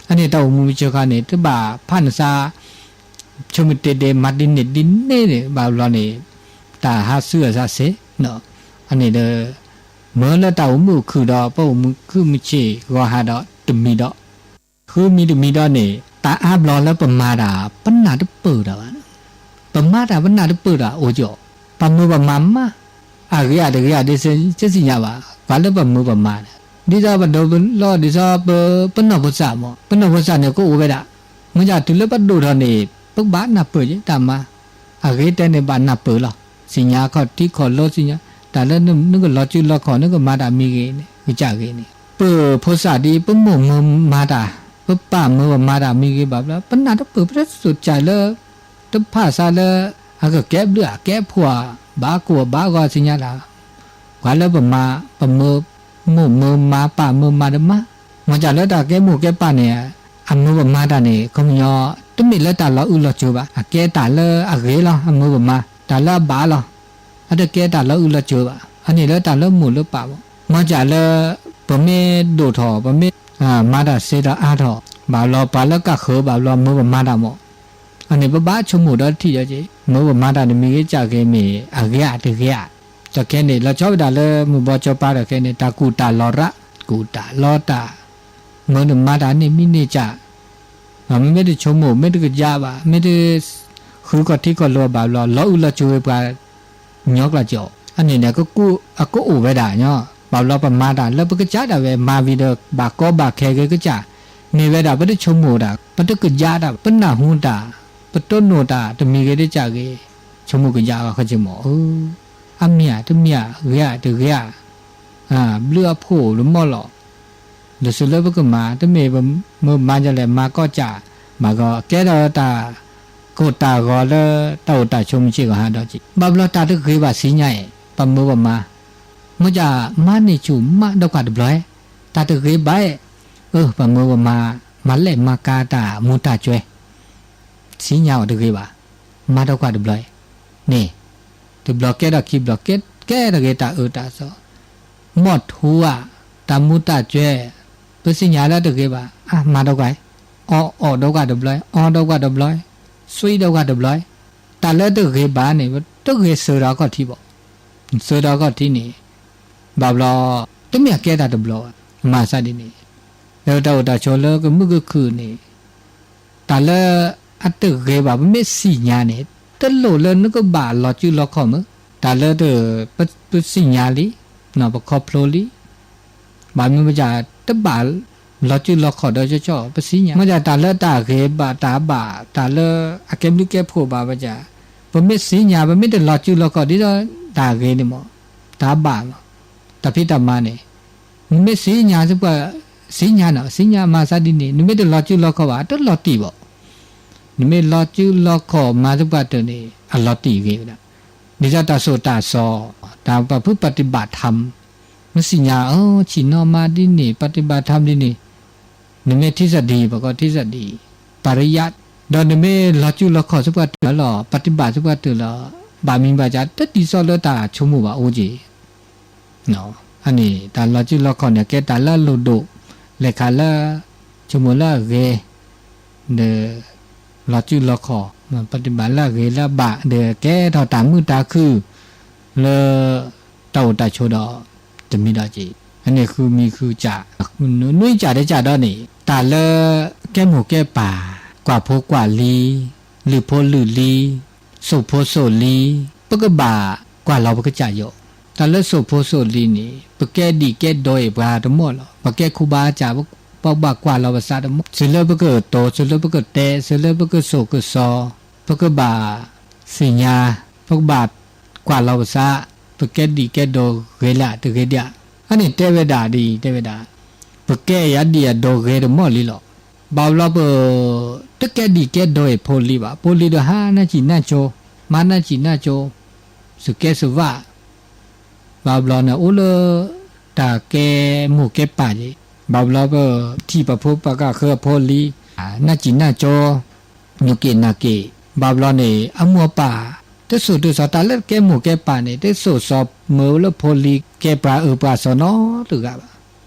အန့ၣ်တၢ်အိၣ်မူမုၢ်ဆ့ၣ်ဂီၤန့ၣ် တဘၣ်ဖးနသး ဆိမိၣ်တ့ၢ်ဒ့ၣ်မၤဒ်န့ၣ်ဒ်န့ၣ်န့ၣ် ဘၣ်ဘျီန့ၣ် တၢ်ဟးဆူအသးစ့ၢ်, အန့ၣ်ဒီး မ့ၢ်လၢတၢ်အိၣ်မုာ်အိၣ်ခုၣ်ဒီး ပအိၣ်မုာ်ခုၣ်မုာ်ဆ့ၣ်ဂီၤဟါဒီးတမံၤဒီး ဃုမံၤတမံၤဒီးန့ၣ် တၢ်အါဘျီလၢပမၤတၢ် ပနၢ်တပၢၢ်တၢ်ဘၣ်, ပမၤတၢ်ပနၢ်တပၢၢ်တၢ်အိၣ်ကီး, ပမုာ်ပမၤမး, အဂ့ၤဧါတဂ့ၤဧါဒ် တသ့ၣ်ညါဘၣ်, ပှၤလၢပမုာ်ပမၤန့ၣ် ဒ်သိးပဒိးလီၤ ဒ်သိးပ ပနီၢ်ဖိသၣ်မး ပနီၢ်ဖိသၣ်န့ၣ် ကအိၣ်ဝဲဒၣ်, မ့ၢ်ဒ်တုၤလၢပဒိၣ်ထီၣ်န့ၣ် ပကဘၣ်နၢ်ပၢၢ်က့ၤတၢ်မၤ, အဂ့ၤတဲန့ၣ်ဘၣ်နၢ်ပၢၢ်လီၤ, သ့ၣ်ညါခီၣ်ထံခီၣ်လိသ့ၣ်ညါ, တၢ်လၢနကလီၤစုလီၤခီၣ် နကမၤတၢ်မံၤဂ့ၤန့ၣ် ကစၢ်ဂ့ၤန့ၣ် ပဖိသၣ်ဒ် ပမိၢ်မုာ်မၤတၢ်, ပပၢ်မုာ်မၤတၢ်မံၤဂ့ၤဘၣ်ဘျီ ပနၢ်တပၢၢ် ပတစိၢ်ကၢ်လၢ တဖၣ်ဆါလၢ အကကဲဘျုးအကဲဖှိၣ်ဧါ, ဘၣ်ကိၢ်ဘၣ်ဂီၤသ့ၣ်ညါဒၣ်, ပှၤလၢပမၤ ပမုာ်မိၢ်မုာ်မၤ ပၢ်မုာ်မၤတမၤ, မ့ၢ်ဒ်လၢတၢ်ကဲမိၢ်ကဲပၢ်န့ၣ် အမုာ်ပမၤတၢ်န့ၣ် ခီပညီ တမ့ၢ်လၢတၢ်လီၤအုၣ်လီၤကၠိဘၣ်, အကဲတၢ်လၢအဂ့ၤလီၤ အမုာ်ပမၤ တၢ်လၢအဘၣ်လီၤ, အတကဲတၢ်လီၤအုၣ်လီၤကၠိဘၣ်, အန့ၣ်လၢတၢ်လၢမိၢ်လၢပၢ်မး, မ့ၢ်ဒ်လၢ ပမ့ၢ်ဒိၣ်ထီၣ် ပမ့ၢ် မၤတၢ်စ့တၢ်အါထီၣ် ဘၣ်ဘျီပှၤလၢကဃၢၤဘၣ်ဘျီမုာ်ပမၤတၢ်မး, အန့ၣ်ပဘၣ်ဆိကမိၣ်ဒီးထံၣ်ဒီးက့ၤ မုာ်ပမၤတၢ်န့ၣ်မံၤဂ့ၤကစၢ်ဂ့ၤမ့ၢ်အဂ့ၤဧါတဂ့ၤဧါ, တၢ်ခဲန့ၣ် လီၤဆီဝဲဒၣ်လၢမုၢ်ဘီကၠီပၤတၢ်ခဲန့ၣ် တၢ်ကူၣ်တၢ်လီၤရၣ် ကူၣ်တၢ်လီၤတၢ် မုာ်န့ၣ်မၤတၢ်န့ၣ်မံၤန့ၢ်ကၢ်, မ့မ့ၢ်တဆိကမိၣ် မ့ၢ်တကယၢ်ဘၣ် မ့ၢ်တ ဃုခီၣ်ထံခီၣ်လိဘၣ်ဘျီ လီၤအုၣ်လီၤကၠိဝဲပှၤ ညီကျၢ်ကီး အန့ၣ်န့ၣ် အကအိၣ်ဝဲဒၣ်ညီ, ဘၣ်ဘျီပမၤတၢ်လၢပကစၢ်ဒၣ်ဝဲ မၤဝံၤဒီး ဘၣ်ကီဘၣ်ခဲဂ့ၤကစၢ်, မ့ၢ်ဝဲဒၣ်ပတဆိကမိၣ်တၢ် ပတကယၢ်တၢ် ပနၢ်ဟူတၢ် ပတိၢ်နီၣ်တၢ် တမံၤဂ့ၤတစၢ်ဂ့ၤ, ဆိကမိၣ်ကယၢ်အီၤခီက့မး, အမ့ၢ်ဧါ တမ့ၢ်ဧါ ဂ့ၤဧါ တဂ့ၤဧါ, ဘျုးအဖှိၣ်တမီၢ်လီၤ. လၢစၢၤလၢပကမၤ တမ့ၢ်မုာ်မၤဒ်လဲၣ် မၤကီၢ်ကၢ်, ဘၣ်ဂီၤကဲထီၣ်တၢ်ကိၢ်တၢ်ဂီၤလၢတၢ်အိၣ်တၢ်ဆိးမုၢ်ဆ့ၣ်ဂီၤဟါဒီးက့ၤ, ဘၣ်ဘျီတၢ်တဂ့ၤဘၣ်သ့ၣ်ညါအံၤ ပမုာ်ပမၤ, မ့ၢ်ကမၤန့ၢ်ဆူၣ်မးဒီးကွၢ်တဘျီ, တၢ်တဂ့ၤဘၣ်, အၢ ပမုာ်ပမၤ, မၤလဲၣ်မၤကၤတၢ်မူၤတၢ်ကွဲၤ သ့ၣ်ညါအီၤတဂ့ၤဘၣ်, မၤဒီးကွၢ်တဘျီ, န့ၣ်, တဘျီကဲထီၣ်ခံဘျီ ကဲထီၣ်ဂ့ၤတၢ်အၢတၢ်သီ, မီၢ်ထူဧါ, တၢ်မူၤတၢ်ကွဲၤ, ပသ့ၣ်ညါလၢတဂ့ၤဘၣ်, အါ မၤဒီးကွၢ်, အီၣ်အီၣ်ဒီးကွၢ်တဘျီ, အီဒီးကွၢ်တဘျီ, သွံဒီးကွၢ်တဘျီ, တၢ်လၢတဂ့ၤဘၣ်န့ၣ် တဂ့ၤစၢၤဒီးအခီၣ်ထံးဘၣ်, စၢၤဒီးအခီၣ်ထံးန့ၣ်, ဘၣ်ဘျီ, တမ့ၢ်အကဲတၢ်တဘျီဘၣ်, မၤသးဒ်န့ၣ်, လၢတၢ်အိၣ်တၢ်ဆိးလၢကမုာ်ကခုၣ်န့ၣ် တၢ်လၢအတဂ့ၤဘၣ် ပမ့ၢ်သ့ၣ်ညါန့ၣ် တလိၣ်လၢနကဘၣ်လီၤစုလီၤခီၣ်မုၢ်, တၢ်လၢတ, ပ, ပသ့ၣ်ညါလံ, ပခီဖျိလံ, ဘၣ်မနုၤမ့ၢ်ဒ် တဘၣ်လီၤစုလီၤခီၣ်ဒီးကၠီကၠီ ပသ့ၣ်ညါ, မ့ၢ်ဒ်တၢ်လၢတၢ်ဂ့ၤဘၣ်တၢ်ဘၣ် တၢ်လၢအကဲဘျုးကဲဖှိၣ်ဘၣ်ဝဲဒၣ်, ပမ့ၢ်သ့ၣ်ညါ ပမ့ၢ်တလီၤစုလီၤခီၣ်ဒ်သိးတၢ်ဂ့ၤန့ၣ်မး, တၢ်ဘၣ်မး, တၢ်ဖံးတၢ်မၤန့ၣ် နမ့ၢ်သ့ၣ်ညါစ့ၢ်ကီး, သ့ၣ်ညါနီၤ သ့ၣ်ညါမၤသးဒ်န့ၣ် နမ့ၢ်တလီၤစုလီၤခီၣ်ဘၣ် အတလီၤတံၢ်ဘၣ်, နမ့ၢ်လီၤစုလီၤခီၣ်မၤသပှၢ်တၢၢ်န့ၣ် အလီၤတံၢ်ဂ့ၤဝဲဒၣ်, ဒ်သိးတၢ်သိၣ်တၢ်သီ, တၢ်ပာ်ဖုပၣ်တံဘၣ်ထၣ်, မ့ၢ်သ့ၣ်ညါ အၢ ဆ့ၣ်နီၤမၤဒ်န့ၣ် ပၣ်တံဘၣ်ထၣ်ဒ်န့ၣ်, နမ့ၢ်ထံသဒံး ပကိးထံသဒံး, ပရယၣ်, ဒီးနမ့ၢ်လီၤစုလီၤခီၣ်သပှၢ်တၢၢ်လီၤ ပၣ်တံဘၣ်သပှၢ်တၢၢ်လီၤ, ဘၣ်မံၤဘၣ်ယၤ တဒ်သိးလၢတၢ်ဆိကမိၣ်ဘၣ်အိၣ်က့ၤ အန့ၣ် တၢ်လီၤစုလီၤခီၣ်န့ၣ် ကဲတၢ်လၢအလိၣ်ဒိၣ်, လဲၤခးလၢ ဆိကမိၣ်လၢအဂ့ၤ, ဒီး လီၤစုလီၤခီၣ်, ပၣ်တံဘၣ်လၢအဂ့ၤလၢအဘၣ် ဒီးကဲထီၣ်တၢ်မုာ်တၢ်ခုၣ် လၢ တၢ်အိၣ်တၢ်ဆိးဒီး တမံၤဒီးက့ၤ, အန့ၣ်ဃုမံၤဃုစၢ်, နွံစၢ်တစၢ်ဒီးန့ၣ် တၢ်လၢ ကဲမိၢ်ကဲပၢ်, ကွၢ်ဖိကွၢ်လံၤ, လုၢ်ဖိလုၢ်လံၤ, စိာ်ဖိစိာ်လံၤ, ပကဘၣ်ကွၢ်လီၤပကစၢ်ယိာ်, တၢ်လၢစိာ်ဖိစိာ်လံၤန့ၣ် ပကဲဒံၣ်ကဲဒိးအံၤပှၤတမီၢ်လီၤ, ပကဲခိၣ်ဘါစၢ် ပဘၣ်ကွၢ်လီၤပသးတမီၢ်, သုးလၢပကတိၤ သုးလၢပကတဲ သုးလၢပကစိာ်ကစီၤ, ပကဘၣ်သ့ၣ်ညါ, ပကဘၣ်ကွၢ်လီၤပသး, ပကဲဒံၣ်ကဲဒိးဂ့ၤလၢတဂ့ၤဒၣ်, အန့ၣ်တဲဝဲဒၣ်ဒ်အံၤ တဲဝဲဒၣ်, ပကဲယၤဒံၣ်အဒိးဂ့ၤတမီၢ်လံလီၤ, ဘၣ်ဘျီပ တကဲဒံၣ်ကဲဒိးအံၤဖိလံၤဘၣ်, ဖိလံၤဒီးဟါနၢ်စံၣ်နၢ်ကၠိ, မၤနၢ်စံၣ်နၢ်ကၠိ, စူၢ်ကဲစူၢ်ဝၣ် ဘၣ်ဘျီန့ၣ် အိၣ်လၢတၢ်ကဲမိၢ်ကဲပၢ်က့ၤ, ဘၣ်ဘျီပထံၣ်ပဖိပၢ်ကဃၢအဖိလံၤ, နၢ်စံၣ်နၢ်ကၠိ, နုာ်က့ၣ်နၢ်က့ၣ်, ဘၣ်ဘျီန့ၣ် အမိၢ်အပၢ် တစိာ်တစိာ်တၢ်လၢကဲမိၢ်ကဲပၢ်န့ၣ် တစိာ်စိာ်မုာ်လၢဖိလံၤကဲပှၤအၢပှၤသီနီတဂၤဘၣ်.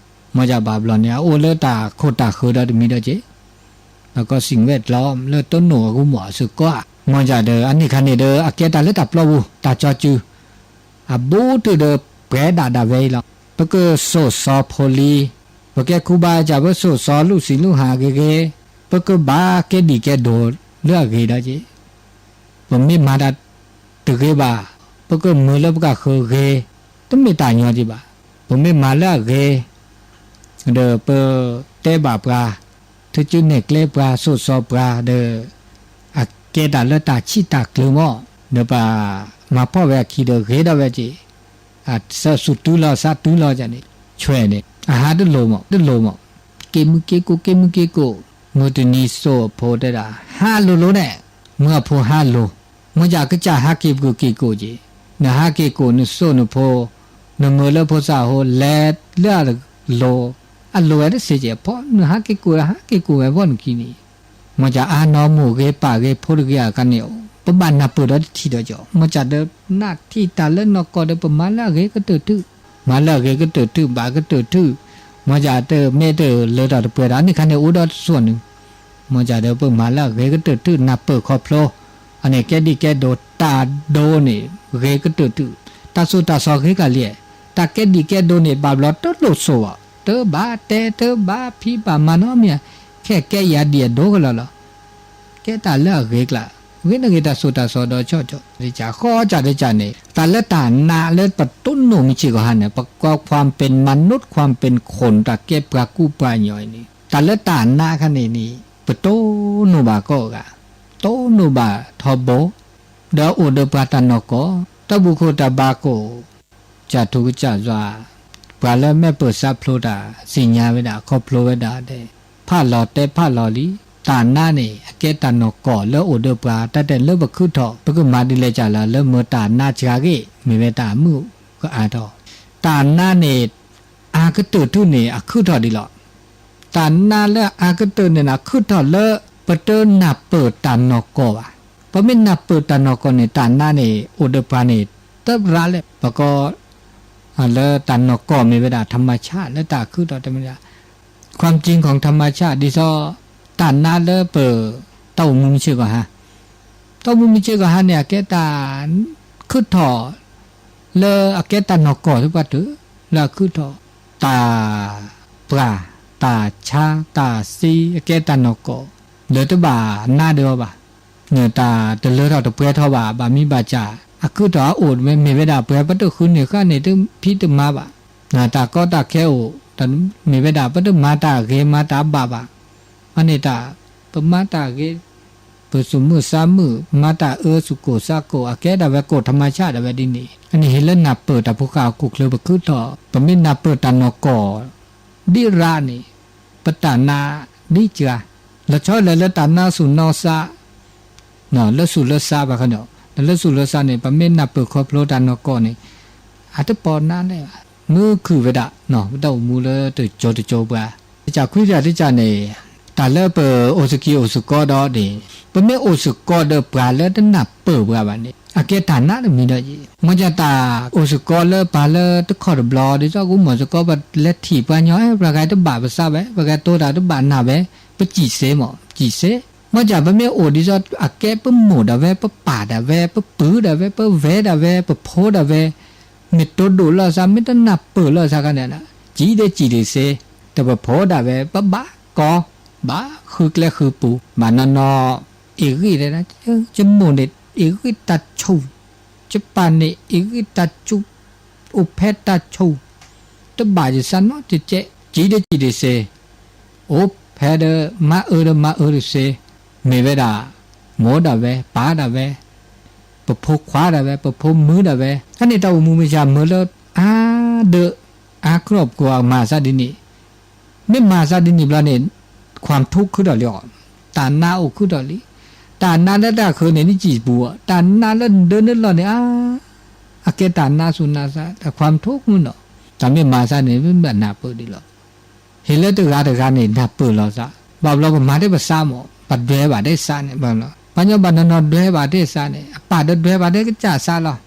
မ့ၢ်ဒ်ဘၣ်ဘျီန့ၣ် အအိၣ်လၢတၢ်ခိၣ်တၢ်ဃၢၤဒီးတမံၤဒီးက့ၤ ဒီးကီၢ်စံၣ်ဝဲၣ်ကျီ လၢတိၢ်နီၣ်အဂီၢ်မးအစ့ၢ်ကီးဧါ မ်ယၤဒီး အန့ၣ်ခါန့ၣ်ဒီး အကဲတၢ်လၢတၢ်ပျီပူၤ တၢ်ကၠီစု အဘူးတုာ်ဒီးပှဲၤဒၣ်ဒၣ်ဝဲအံၤလီၤ. ပကစိာ်စီၤဖိလံၤ, ပကဲကူဘါစၢ် ပကစိာ်စီၤလူၢ်စံာ်လူၢ်ဟၣ်ဂ့ၤဂ့ၤ, ပကဘၣ်ကဲဒံၣ်ကဲဒိၣ်လၢအဂ့ၤဒီးက့ၤ ပမ့ၢ်မၤတၢ်တဂ့ၤဘၣ်, ပကမုာ်လၢပကဃၢၤဂ့ၤ, တမ့ၢ်တၢ်ညီက့ၤဘၣ်. ပမ့ၢ်မၤလၢအဂ့ၤ ဒီးပတဲဘၣ်ပှၤ, ထုးစုနဲၣ်ကျဲပှၤ စိာ်စီၤပှၤဒီး အကဲတၢ်လၢတၢ်ဆံးတၢ်ကျၢၤမး, ဒီးပမၤဖှီၣ်ဝဲအခံဒီးဂ့ၤဒီးဝဲက့ၤ, အစၢးစူၤတုၤလီၤ စးတုၤလီၤန့ၣ်, ဆွဲန့ၣ် အဟးတလိၤမး တလိၤမး, က့ၤမုၢ်က့ၤကိၣ် က့ၤမုၢ်က့ၤကိၣ်, မုၢ်တနံၤစိာ်အဖိတဲဒၣ် ဟးလိၤလိၤန့ၣ်, မုၢ်အဖိဟးလိၤ, မ့ၢ်ယကစၢ်ဟးက့ၤပက့ၤကိၣ်က့ၤ, နဟးက့ၤကိၣ် နစိာ်နဖိ, နမုာ်လၢဖိသၣ်အဃိ လဲၤလၢအလိၤ, အလိၤဝဲတစ့က့ၤအဖီ, နဟးက့ၤကိၣ် ဟးက့ၤကိၣ်ဝဲဖီနခံန့ၣ်, မ့ၢ်ယကအါနီၢ်မိၢ်ဂ့ၤပၢ်ဂ့ၤဖိတဂ့ၤအဂၤန့ၣ်, ပဘၣ်နၢ်ပၢၢ်ဒီးတထံၣ်ဒီးကီး, မ့ၢ်ယဒီးနၢ်ထံၣ်တၢ်လၢနီၢ်ကီၢ်ဒီး ပမၤလၢအဂ့ၤကတၢၢ်ထုး, မၤလၢအဂ့ၤကတၢၢ်ထုး ဘၣ်ကတၢၢ်ထုး, မ့ၢ်ယတမ့ၢ်တလၢတၢ်တပှဲၤတၢ်န့ၣ်ခါန့ၣ် အိၣ်ဒီးတစိၢ်နုာ်, မ့ၢ်ယဒီးပမၤလၢအဂ့ၤကတၢၢ်ထုး နၢ်ပၢၢ်ခီဖျိ, အန့ၣ်ကဲဒံၣ်ကဲဒိၣ်တၢ်ဒိန့ၣ် ဂ့ၤကတၢၢ်ထုး, တၢ်စိာ်တၢ်စီၤဂ့ၤကလံ, တၢ်ကဲဒံၣ်ကဲဒိၣ်န့ၣ် ဘၣ်ဘျီတလိၣ်စိာ်ဘၣ်, တဘၣ်တဲတဘၣ်ဖံးဘၣ်မၤနီတမံၤ, ခဲကဲယၤဒံၣ်အဒိကလီလီၤ. ကဲတၢ်လၢအဂ့ၤကျါ, ဂ့ၤန့ၣ်ဂ့ၤတၢ်စိာ်တၢ်စီၤဒီးဆီၣ်ဆီၣ်, ဃီကၢ်ဒ်ကၢ်န့ၣ် တၢ်လၢတၢ်နးလၢပတိၢ်နီၣ်မုၢ်ဆ့ၣ်ကီၢ်ဟါန့ၣ် ပကီၢ် ความเป็นมนุษย์ ความเป็นคน တၢ်ကဲပှၤကူပှၤကညီအံၤန့ၣ် တၢ်လၢတၢ်နးခါန့ၣ်န့ၣ် ပတိၢ်နီၣ်ဘၣ်ကိးဂၤ, တိၢ်နီၣ်ဘၣ်ထီဘိ, ဒီးအိၣ်ဒီးပှၤတၢ်နီၢ်ကီၢ်, တၢ်ဘူၣ်ခိၣ်တၢ်ဘါကိၣ် ကစၢ်ထူကစၢ်ယွၤ, ပှၤလၢမဲာ်ပၢၢ်ဆါဖျိတၢ် သ့ၣ်ညါဝဲဒၣ် ခီဖျိဝဲဒၣ်ဒီး ဖးလီၤတဲဖးလီၤလံ, တၢ်နါန့ၣ် အကဲတၢ်နီၢ်ကီၢ်လၢအိၣ်ဒီးပှၤ တၢ်တဲလၢပခုၣ်ထီၣ် ပကမၤဒ်လဲၣ်ကၢ်လၢ လၢမ့ၢ်တၢ်နါစှၤဂ့ၢ် မ့ၢ်ဝဲတၢ်မုၢ်ကအါထီၣ်, တၢ်နါန့ၣ် အကတၢၢ်ထုးန့ၣ် အခုၣ်ထီၣ်ဒံးလီၤ. တၢ်နါလၢအကတၢၢ်န့ၣ် အခုၣ်ထီၣ်လၢ ပတနၢ်ပၢၢ်တၢ်နီၢ်ကီၢ်ဘၣ်. ပမ့ၢ်နၢ်ပၢၢ်တၢ်နီၢ်ကီၢ်န့ၣ် တၢ်နါန့ၣ် အိၣ်ဒီးပှၤန့ၣ် တရးလဲၣ် ပကီၢ် လၢတၢ်နီၢ်ကီၢ်မ့ၢ်ဝဲဒၣ် ธรรมชาติ လၢတၢ်အခုၣ်ထီၣ်တမ့ၢ်ဒၣ် ความจริงของธรรมชาติ ဒ်သိး တၢ်နါလၢပ တၢ်အိၣ်မူမုၢ်ဆ့ၣ်ကီၢ်ဟါ တၢ်အိၣ်မူမုၢ်ဆ့ၣ်ကီၢ်ဟါန့ၣ် အကဲတၢ် ခုၣ်ထီၣ် လၢအကဲတၢ်နီၢ်ကီၢ်သပှၢ်တၢၢ် လၢအခုၣ်ထီၣ် တၢ် ပှၢ် တၢ်ဆါ တၢ်သ့ အကဲတၢ်နီၢ်ကီၢ် လၢတဘၣ်နါဒီးအီၤဘၣ် တၢ်တလၢထီၣ်တပှဲၤထီၣ်ဘၣ် ဘၣ်မံဘၣ်စၢ် အခုၣ်ထီၣ်အအိၣ်မ့ၢ်ဝဲဒၣ် ပှၤပတဃုန့ၢ်ဃာ်န့ၢ်တဖံးတမၤဘၣ် တၢ်ကီတၢ်ခဲအိၣ် မ့ၢ်ဝဲဒၣ် ပတမၤတၢ်ဂ့ၤမၤတၢ်ဘၣ်ဘၣ် အန့ၣ်တၢ် ပမၤတၢ်ဂ့ၤ ပသူၣ်မုာ်သးမုာ် မၤတၢ်အၢ သူၣ်ကိၢ်သးကိၢ် အကဲဒၣ်ဝဲကိၢ် ธรรมชาติ ဒၣ်ဝဲဒ်န့ၣ် အန့ၣ်ဟ့ၣ်လၢနၢ်ပၢၢ်တၢ်ဖိဃၢ်အခိၣ်ချၢ ပခုၣ်ထီၣ် ပမ့ၢ်နၢ်ပၢၢ်တၢ်နီၢ်ကီၢ် ဒ်ရးန့ၣ် ပတၢ်နါဒ်စှၤ လီၤဆီလဲၣ်လၢတၢ်နါသူၣ်နီသး လၢသူၣ်လၢသးဘၣ်ခီဒီး လၢသူၣ်လၢသးန့ၣ် ပမ့ၢ်နၢ်ပၢၢ်ခီဖျိတၢ်နီၢ်ကီၢ်န့ၣ် အတပီၢ်နါလဲၣ်ဘၣ် မုၢ်ခုၣ်ဝဲဒၣ် ပတၢ်အိၣ်မူလၢတကၠိတကၠိပှၤ တၢ်ခွံတၢ်တကၢ်န့ၣ် တၢ်လၢပအိၣ်သကိးအိၣ်သကိးဒီးန့ၣ် ပမ့ၢ်အိၣ်သကိးဒီးပှၤလၢတနၢ်ပၢၢ်ပှၤဘၣ်န့ၣ် အကဲတၢ်နါတမံၤဒီးယံၤ မ်ယတၢ်အိၣ်သကိးလၢပှၤလၢတခီၣ်တဘျီ ဒ်သိးကမီၢ်သကိးပလဲၤထံၣ်ပှၤညီ အဲ ပှၤဂၤတဘၣ်ပသးဘၣ် ပှၤဂၤတိတၢ်တဘၣ်နၢ်ဝဲ ပစံၣ်စ့မး စံၣ်စ့ မ်ယပမ့ၢ်အိၣ်ဒ်သိး အကဲပမိၢ်ဒၣ်ဝဲ ပပၢ်ဒၣ်ဝဲ ပပုၢ်ဒၣ်ဝဲ ပဝဲၢ်ဒၣ်ဝဲ ပဖိဒၣ်ဝဲ မ့ၢ်တိဒိၣ်လိာ်သး မ့ၢ်တနၢ်ပၢၢ်လိာ်သးခါန့ၣ် စံၣ်ဒ့စံၣ်ဒ့စ့ တပဖိဒၣ်ဝဲ ပဘၣ်ကီ ဘၣ်ဃုကျဲဃုပူၤ ဘၣ်နီၢ်နီၢ် အ့ၣ်ဂံၢ်တဲဒၣ် ယမိၢ်န့ၣ် အ့ၣ်ဂံၢ်တၢ်ဆူၣ် ယပၢ်န့ၣ် အ့ၣ်ဂံၢ်တၢ်ဆူၣ် အိၣ်ဖဲတၢ်ဆူၣ် တဘၣ်ယသးနီတကဲး စံၣ်ဒ့စံၣ်ဒ့စ့ အိၣ်ဖဲဒီးမါအၢဒီးမါအၢတစ့ မ့ၢ်ဝဲဒၣ် မိၢ်ဒၣ်ဝဲ ပၢ်ဒၣ်ဝဲ ပဖိခွါဒၣ်ဝဲ ပဖိမုၣ်ဒၣ်ဝဲ အန့ၣ်တၢ်အိၣ်မူမ့ၢ်ယၤမၢလၢ အါဒၢး အါကျီၢ်ပကိးမၤသးဒ်န့ၣ် မ့ၢ်မၤသးဒ်န့ၣ်ဘျီန့ၣ် ความทุกข์ခုၣ်ထီၣ်လံအီၤ တၢ်နါအိၣ်ခုၣ်ထီၣ်လံ တၢ်နါလၢတၢ်ဃၢၤန့ၣ် နစံၣ်ပူၤအီၤ တၢ်နါလၢနဒၢနလီၢ်န့ၣ် အါ အကဲတၢ်နါသူၣ်နါသး တၢ်ความทุกข์မုၢ်နီၤ တၢ်မ့ၢ်မၤသးန့ၣ် မ့ၢ်ဘၣ်နၢ်ပၢၢ်ဒ်လီၤ ဟ့ၣ်လၢတဂၤတဂၤန့ၣ် နၢ်ပၢၢ်လီၤသး ဘၣ်ဘျီပမၤတ့ၢ်ပသးမး ပဒွဲဘၣ်တ့ၢ်သးန့ၣ် ပှၤညီဘၣ်နီၢ်နီၢ်ဒွဲဘၣ်တ့ၢ်သးန့ၣ် အပၢ်ဒီးဒွဲဘၣ်တ့ၢ်ကစၢ်သးလီၤ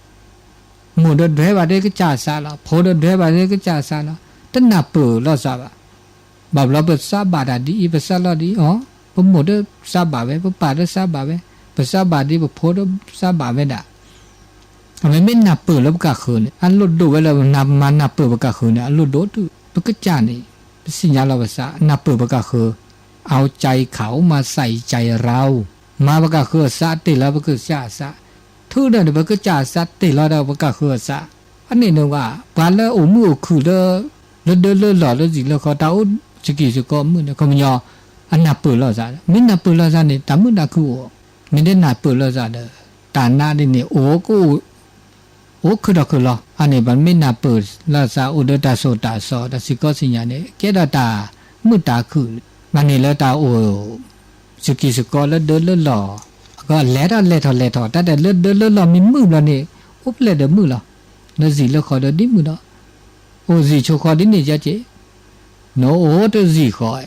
မိၢ်ဒီးဒွဲဘၣ်တ့ၢ်ကစၢ်သးလီၤ ဖိဒီးဒွဲဘၣ်တ့ၢ်ကစၢ်သးလီၤ တနၢ်ပၢၢ်လီၤသးဘၣ် ဘၣ်ဘျီပသးဘၣ်တၢ်ဒ်အံၤ ပသးလီၤဒ်အံၤအီၤ ပမိၢ်ဒီးသးဘၣ်ဝဲ ပပၢ်ဒီးသးဘၣ်ဝဲ ပစၢ်ဘၣ်ဒ်ပဖိဒီးစၢ်ဘၣ်ဝဲဒၣ် အဝဲမ့ၢ်နၢ်ပၢၢ်လၢပကၢ်ဃၢၤန့ၣ် အလိၣ်ဒိၣ်ဝဲလၢနမၤနၢ်ပၢၢ်ပကၢ်ဃၢၤန့ၣ် အလိၣ်ဒိၣ်တုၤ ပကစၢ်န့ၣ် ပသ့ၣ်ညါလီၤပသး နၢ်ပၢၢ်ပကၢ်ဃၢၤ เอาใจเขามาใส่ใจเรา မၤပကၢ်ဃၢၤအသး တ့ၢ်လီၤပကစၢ်အသး ထုးဒီးပကစၢ်အသး တ့ၢ်လီၤဒီးပကၢ်ဃၢၤအသး အန့ၣ်န့ၣ်ဝဲ ပှၤလၢအိၣ်မုာ်အိၣ်ခုၣ်လၢ လၢဒၢလၢလီၢ်လၢစံာ်လၢဃီ တၢ်အိၣ်စကံၢ်စကီမုၣ်န့ၣ် ခီပညီ အနၢ်ပၢၢ်လီၤသး မ့ၢ်နၢ်ပၢၢ်လီၤသးန့ၣ် တၢ်မုာ်တၢ်ခုၣ်အိၣ် မ့ၢ်တနၢ်ပၢၢ်လီၤသးဒီး တၢ်နးဒ်န့ၣ် အိၣ်ကအိၣ် အိၣ်ခုၣ်ထီၣ်ခုၣ်လီၤ အန့ၣ် ပမ့ၢ်နၢ်ပၢၢ်လီၤသး အိၣ်ဒီးတၢ်စိတၢ်ကမီၤ တၢ်စံၣ်ကီစံၣ်ညါန့ၣ် ကဲထီၣ်တၢ်မုာ်တၢ်ခုၣ် မၤန့ၢ်လၢတၢ်အိၣ် စကံၢ်စကီလၢဒၢလၢလီၢ် အဂီၢ် လဲၤထီၣ်လဲၤထီၣ်လဲၤထီၣ် တၢ်တဲလၢဒၢလၢလီၢ်မ့ၢ်မုာ်ဘျီန့ၣ် အိၣ်ဖျဲၣ်ဒီးမုာ်လီၤ လၢစံာ်လၢဃီဒီးဒ်မုာ်ဒီး အိၣ်စံာ်ဆိဃီဒ်န့ၣ်ကဲက့ၢ် နအိၣ်တစံာ်ဃီ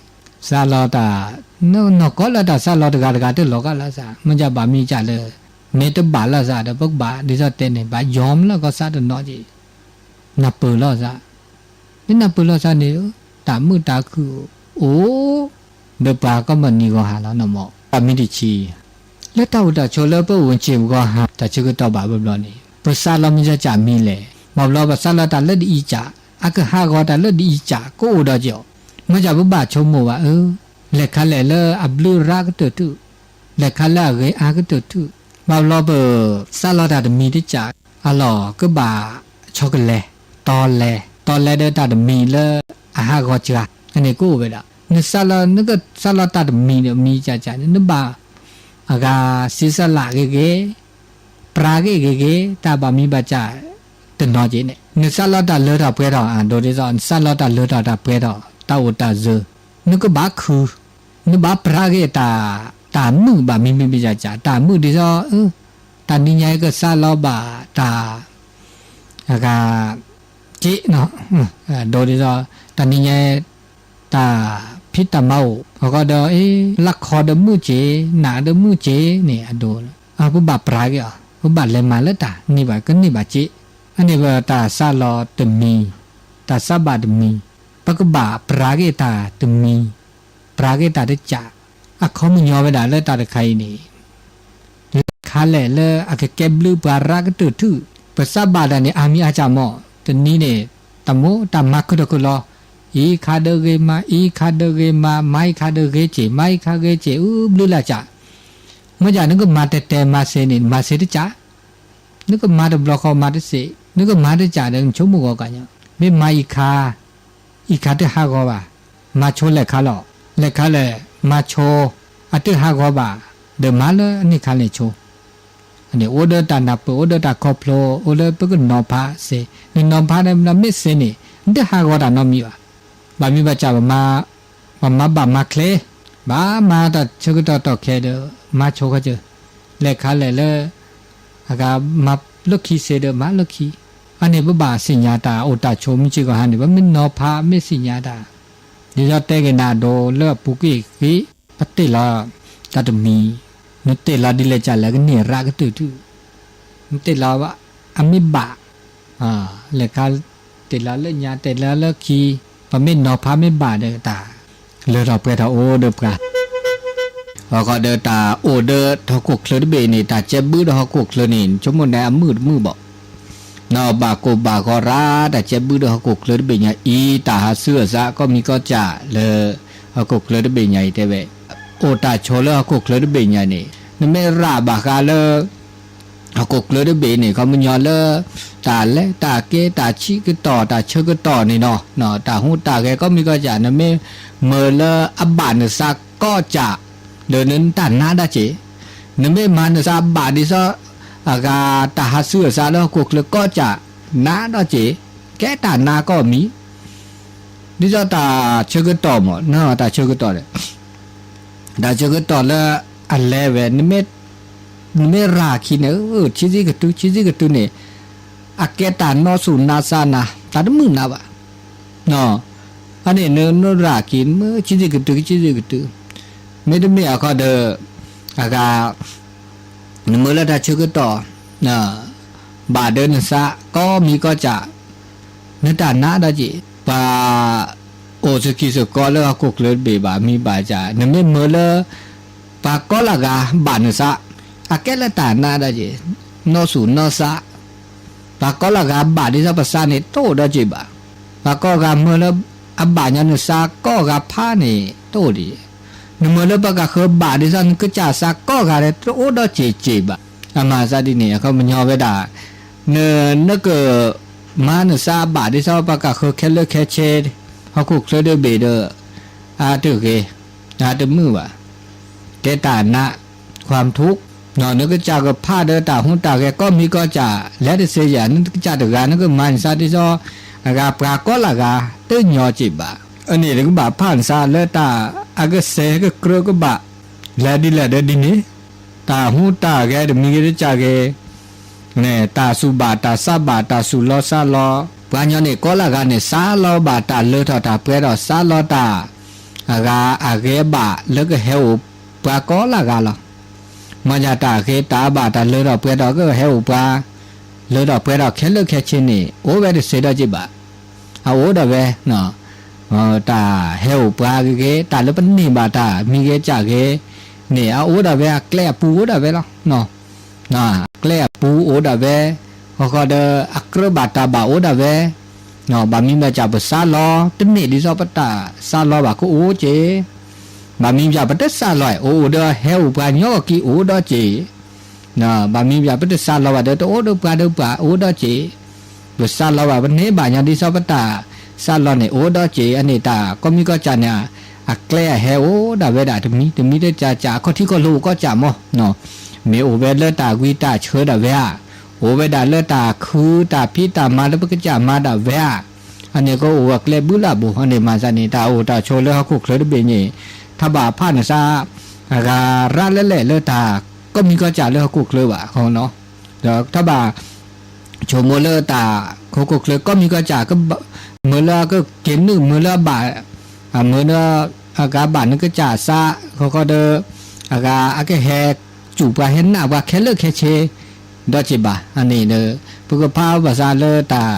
စးလီၤတၢ် နီၢ်ကီၢ်လၢတၢ်စးလီၤတဂၤတဂၤတလီၤဂာ်လၢသး မ့ၢ်ယဘၣ်မံၤကၢ်လၢ မ့ၢ်တဘၣ်လၢသးဒီး ပကဘၣ်ဒ်သိးတဲန့ၣ် ဘၣ်ယီၤလၢကီၢ်စးတနီၤက့ၢ် နၢ်ပၢၢ်လီၤသး မ့ၢ်နၢ်ပၢၢ်လီၤသးန့ၣ် တၢ်မုာ်တၢ်ခုၣ်အိၣ် ဒီးပှၤကိးမုၢ်နံၤဂီၤဟါလီၤနီၢ်မီၢ် တၢ်မံၤတဆံ လၢတၢ်အိၣ်တၢ်ဆိးလၢပအိၣ်က့ၢ်ပဂီၢ်ဟါ တၢ်ဆၢကတီၢ်ဘၣ်ဘျီဘျီန့ၣ် ပစးလီၤမံၤစၢ်ကၢ်မံၤလဲၣ် ဘၣ်ဘျီပစးလီၤတၢ်လၢဒ်အံၤကၢ် အကဟးဂီၤတၢ်လၢဒ်အံၤကၢ် ကအိၣ်ဒီးက့ၢ်အီၤ မ့ၢ်ကၢ်ပဘၣ်ဆိကမိၣ်ဘၣ်အၢ လဲၤခါလဲၣ်လၢအဘျုးရၣ်ကတၢၢ်ထူၣ် လဲၤခါလၢအဂ့ၤအါကတၢၢ်ထူၣ် ဘၣ်ဘျီပစးလီၤတၢ်တမံၤတကၢ် အလီၢ်ကဘၣ်ဆီကလဲၤ တီလဲၤ တီလဲၤဒီးတၢ်တမံၤလၢအဟးဂီၤစှၤ အန့ၣ်ကအိၣ်ဝဲဒၣ် နစးလီၤ နကစးလီၤတၢ်တမံၤန့ၣ် မံၤကၢ်ကၢ်န့ၣ် နဘၣ် အဂၤစံးစလၣ်ဂ့ၤဂ့ၤ ပြးဂ့ၤဂ့ၤဂ့ၤ တၢ်ဘၣ်မံၤဘၣ်စၢ်တနီၤက့ၤန့ၣ် နစးလီၤတၢ်လၢထီၣ်ပှဲၤထီၣ် အဒိဒ်သိး နစးလီၤတၢ်လၢထီၣ်တၢ်ပှဲၤထီၣ် တၢ်အိၣ်တၢ်စၢၤ နကဘၣ်ခုၣ် နဘၣ်ပြးဂ့ၤတၢ် တၢ်မုာ်ဘၣ်မံၤမံၤမံၤကၢ်ကၢ် တၢ်မုာ်ဒ်သိး တၢ်နံၤညါကစးလီၤဘၣ်တၢ် အဂၤ က့ၣ် ဒိဒ်သိး တၢ်နံၤညါ တၢ်ဖံးတၢ်မၤအိၣ် အဃိဒီး အ့ လၢခီဒီးမုာ်က့ၤ နးဒီးမုာ်က့ၤန့ၣ် အဒိ ပဘၣ်ပြးက့ၤအီၤ ပဘၣ်လဲၤမၤလၢတၢ်န့ၢ်ဘၣ်ကန့ၢ်ဘၣ်က့ၣ် အန့ၣ်ဝဲတၢ်စးလီၤတမံၤ တၢ်စးဘၣ်တမံၤ ပကဘၣ်ပြးက့ၤတၢ်တမံၤ ပြးက့ၤတၢ်တကၢ် အခီပညီဝဲဒၣ်လၢတၢ်တခါအံၤန့ၣ် လဲၤခါလဲၣ်လၢအကကဲဘျုးပှၤရၣ်ကတၢၢ်ထူၣ် ပစးဘၣ်တၢ်န့ၣ် အါမံၤအါကၢ်မီၢ် တနံၤန့ၣ် တၢ်မိၢ်တၢ်မၤခုၣ်ထီၣ်ခုၣ်လီၤ အံၤခါဒၢဂ့ၤမး အံၤခါဒၢဂ့ၤမး မၤအံၤခါဒၢဂ့ၤက့ၤ မၤအံၤခါဂ့ၤက့ၤ အူဘျုးလၢ်ကၢ် မ့ၢ်ကၢ်နကမၤတဲတဲမၤစ့န့ၣ် မၤစ့တကၢ် နကမၤတဘျီဃီမၤတစ့ နကမၤတကၢ်ဒီး နဆိကမိၣ်ဂီၤကၢ်ညီ မ့ၢ်မၤအံၤခါ အံၤခါတဟးဂီၤဘၣ် မၤဆိလဲၤခါလီၤ လဲၤခါလဲၣ် မၤဆိ အတဟးဂီၤဘၣ် ဒီးမၤလၢအန့ၢ်ခါလဲၤဆိ န့ၣ် အိၣ်ဒီးတၢ်နၢ်ပၢၢ် အိၣ်ဒီးတၢ်ခီဖျိ အိၣ်လၢပကနီၤဖးစ့ နနီၤဖးဒီးမ့ၢ်စ့န့ၣ် နတဟးဂီၤတၢ်နီတမံၤဘၣ် ဘၣ်မံၤဘၣ်စၢ် ပမၤဘၣ်မၤချ့ ဘၣ်မၤတၢ်ဆၢကတီၢ်တီၢ်ခဲဒီး မၤဆိခီစၢၤ လဲၤခါလဲၣ်လၢ အဂၤမၤလၢခံစ့ဒီးမၤလၢခံ အန့ၣ်ပဘၣ်သ့ၣ်ညါတၢ်အိၣ်တၢ်ဆိးမုၢ်စ့ၢ်ကီးဟါန့ၣ် ပမ့ၢ်နီၤဖးမ့ၢ်သ့ၣ်ညါတၢ် ဒ်သိးတဲက့ၤနၤဒိလၢအပူၤကွံာ်ဂ့ၤ ပတ့ၢ်လီၤ တၢ်တမံၤ နတ့ၢ်လီၤဒ်လဲၣ်ကၢ်လဲၣ်ကန့ၢ်ရၣ်ကတၢၢ်ထူၣ် နတ့ၢ်လီၤ အမ့ၢ်ဘၣ် လဲၤခါ တ့ၢ်လီၤလၢညါ တ့ၢ်လီၤလၢခံ ပမ့ၢ်နီၤဖးမ့ၢ်ဘၣ်ဒီးတၢ် လၢထီၣ်ပှဲၤထီၣ်အိၣ်ဒီးပှၤ အဃိဒီးတၢ်အိၣ်ဒီးဟီၣ်ခိၣ်ချၢတဘ့ၣ်န့ၣ် တၢ်ကဲဘုဒီးဟီၣ်ခိၣ်ချၢန့ၣ် ဆိကမိၣ်န့ၣ်အမုာ်တမုာ်ဘၣ် ဘၣ်ကိၢ်ဘၣ်ဂီၤရၣ် တၢ်ကဲဘုဒီးဟီၣ်ခိၣ်ချၢတဘ့ၣ်ညါအံၤ တၢ်ဟးဆူအသးကီၢ်မံၤကီၢ်စဲၣ်လၢ ဟီၣ်ခိၣ်ချၢတဘ့ၣ်ညါအံၤတဲဝဲ အိၣ်တၢ်ဆိးလၢဟီၣ်ခိၣ်ချၢတဘ့ၣ်ညါန့ၣ် နမ့ၢ်ရၣ်ဘၣ်ဃးလၢ ဟီၣ်ခိၣ်ချၢတဘ့ၣ်န့ၣ် ခီပညီလၢ တၢ်လဲၤတၢ်က့ၤ တၢ်ဆံးကတီၢ် တၢ်ဆၢကတီၢ်န့ၣ်နီၤ တၢ်ဟူးတၢ်ဂဲၤကီၢ်မံၤကီၢ်စဲၣ် နမ့ၢ်မၢလၢအဘၣ်နသးကီၢ်စဲၣ် ဒီးနတၢ်နးဒၣ်က့ၤ နမ့ၢ်မၤနသးဘၣ်ဒ်သိး အဂၤတၢ်ဟးဆူအသးလၢဟီၣ်ခိၣ်ချၢကီၢ်စဲၣ် နးဒၣ်က့ၤ ကဲတၢ်နးကီၢ်မံၤ ဒ်သိးတၢ်ဆၢကတီၢ်မး တၢ်ဆၢကတီၢ်ဒီး တၢ်ဆၢကတီၢ်လၢအလဲၤဝဲ နမ့ၢ်ရၣ်ခံန့ၣ် ဆံးဆံးကတုၤ ဆံးဆံးကတုၤန့ၣ် အကဲတၢ်နီၢ်ဆူၣ်နါစါနၤ တၢ်တမုာ်နၤဘၣ် အန့ၣ် နရၣ်ခံ နမ့ၢ်ဆံးဆံးကတုၤ ဆံးဆံးကတုၤ မ့တမ့ၢ်အခီဒီး အဂၤ နမၢလၢတၢ်ဆၢကတီၢ် ဘၣ်ဒီးနသးကီၢ်မံၤကီၢ်စဲၣ် နတၢ်နးဒၣ်က့ၤ ပှၤအိၣ်စကံၢ်စကီးလၢဟီၣ်ခိၣ်ချၢတဘ့ၣ်ဘၣ်မံၤဘၣ်စဲၣ် နမ့ၢ်မၢလၢ ပှၤကိးလၢဂၤဘၣ်နသး အကဲလၢတၢ်နးဒီးက့ၤ, နီၢ်ဆူၣ်နီၢ်ဆါ, ပှၤကိးလၢဂၤဘၣ်ဒ်သိးပသးန့ၣ် တအိၣ်ဒီးက့ၤဘၣ်. ပှၤကိးဂၤမၢလၢအဘၣ်ညီနုၢ်သး ကိးဂၤဖးန့ၣ် တအိၣ်ဒံး. နမၢလၢပှၤကဃၢၤဘၣ်ဒ်သိးနကစၢ်သး ကိးဂၤဒီး တအိၣ်ဒီးက့ၤက့ၤဘၣ်. အမၤသးဒ်န့ၣ် အခီပညီဝဲဒၣ် န နကမၤနုၢ်သးဘၣ်ဒ်သိးပှၤကဃၢၤခဲလၢာ်ခဲဆ့ ဟီၣ်ခိၣ်ချၢတဘ့ၣ်ဒီး အတဂ့ၤ, အတမုာ်ဘၣ်. တဲတၢ်နး ความทุกข์ နကစၢ်ကဖးဒီးတၢ်ဟူးတၢ်ဂဲၤ ကိးမံၤကိးစၢ် လဲၤတသ့ယဲၢ် နကစၢ်တဂၤ နကမၤနုၢ်သးဒ်သိး အဂၤပှၤကိးလၢဂၤ တညီက့ၤဘၣ်. အန့ၣ် နကဘၣ်ဖးနုၢ်သးလၢတၢ်အကစဲးကကြၢးကဘၣ် လဲၤဒ်လဲၣ်ဒီးဒ်န့ၣ် တၢ်ဟူးတၢ်ဂဲၤတမံၤဂ့ၤတကစၢ်ဂ့ၤ တၢ်သူၣ်ဘၣ်တၢ်သးဘၣ် တၢ်သူၣ်လီသးလီ, ပှၤညီန့ၣ်ကိးလၢဂၤန့ၣ် သးလီဘၣ်တၢ်လၢထီၣ်တၢ်ပှဲၤထီၣ် သးလီတၢ် အဂၤအဂ့ၤဘၣ်လၢကဟဲအိၣ်ပှၤကိးလၢဂၤလီၤ. မ့ၢ်ယၤတၢ်ဂ့ၤတၢ်ဘၣ်တၢ်လၢထီၣ်ပှဲၤထီၣ်ကဟဲအိၣ်ပှၤ လၢထီၣ်ပှဲၤထီၣ်ခဲလၢာ်ခဲဆ့န့ၣ် အိၣ်ဝဲတသ့ဒီးက့ၤဘၣ်. အအိၣ်ဒီးဝဲ တၢ်ဟဲအိၣ်ပှၤဂ့ၤဂ့ၤ တၢ်လၢပန့ၢ်ဘၣ်တၢ်မံၤဂ့ၤကစၢ်ဂ့ၤန့ၣ် အအိၣ်ဒီးဝဲ အကျဲအပူၤအိၣ်ဒီးဝဲလီၤ. အကျဲအပူၤအိၣ်ဒီးဝဲ ဃီဃီဒီးအကြၢးဘၣ်တၢ်ဘၣ်အိၣ်ဒီးဝဲ, ဘၣ်မံၤဘၣ်စၢ်ပသးလီ တန့ၢ်ဒ်သိးပတၢ်သးလီဘၣ်ကအိၣ်က့ၤ, ဘၣ်မံၤဘၣ်စၢ်ပတသးလီ အိၣ်အိၣ်ဒီးဟဲအိၣ်ပှၤညီကီၢ်ကံအိၣ်ဒီးက့ၤ ဘၣ်မံၤဘၣ်စၢ်ပတသးလီဘၣ်ဒီး တအိၣ်ဒီးပှၤဒီးပှၤအိၣ်ဒီးက့ၤ, ပသးလီဘၣ်ပန့ၢ်ဘၣ်ညီဒ်သိးပတၢ်သးလီန့ၣ် အိၣ်ဒီးက့ၤ အန့ၣ်တၢ်ကိးမံၤကိးစၢ်န့ၣ် အကျဲအဟဲအိၣ်ဒၣ်ဝဲဒၣ်တမံၤ တမံၤတကစၢ်ကစၢ် အခီၣ်ထံးခီၣ်လိၤအိၣ်ကိးစၢ်မး, မ့ၢ်အိၣ်ဝဲလၢတၢ်ဝံတၢ်ဆၢဒၣ်ဝဲဧါ, အိၣ်ဝဲဒၣ်လၢတၢ်ခုတၢ်ဖံးတၢ်မၤလၢပကစၢ်မၤဒၣ်ဝဲဧါ, အန့ၣ်ကအိၣ်အကျဲဘုလၢ်ဘိ အန့ၣ်မၤသးန့ၣ် တၢ်အိၣ်တၢ်ဆိးလၢဟီၣ်ခိၣ်ချၢတဘ့ၣ်န့ၣ် ထီၣ်ဘၣ်ဖးနုာ်သး အဂၤရၤလဲၣ်လဲၣ်လၢတၢ်ကိးမံၤကိးစၢ်လၢဟီၣ်ခိၣ်ချၢဘၣ်ဃီနီၤ, ဒီးထီၣ်ဘၣ် ဆိကမိၣ်လၢတၢ်ဟီၣ်ခိၣ်ချၢကိးမံၤကိးစၢ် မၢလၢအကက့ၤနုာ် မၢလၢအဘၣ် မၢလၢအဂၤဘၣ်နကစၢ်သး ဃီဃီဒီး အဂၤအကဟဲစူၣ်ပှၤဟဲနးပှၤခဲလၢာ်ခဲဆ့ ဒီးက့ၤဘၣ် အန့ၣ်ဒီး ပကဖးဘၣ်သးလၢတၢ်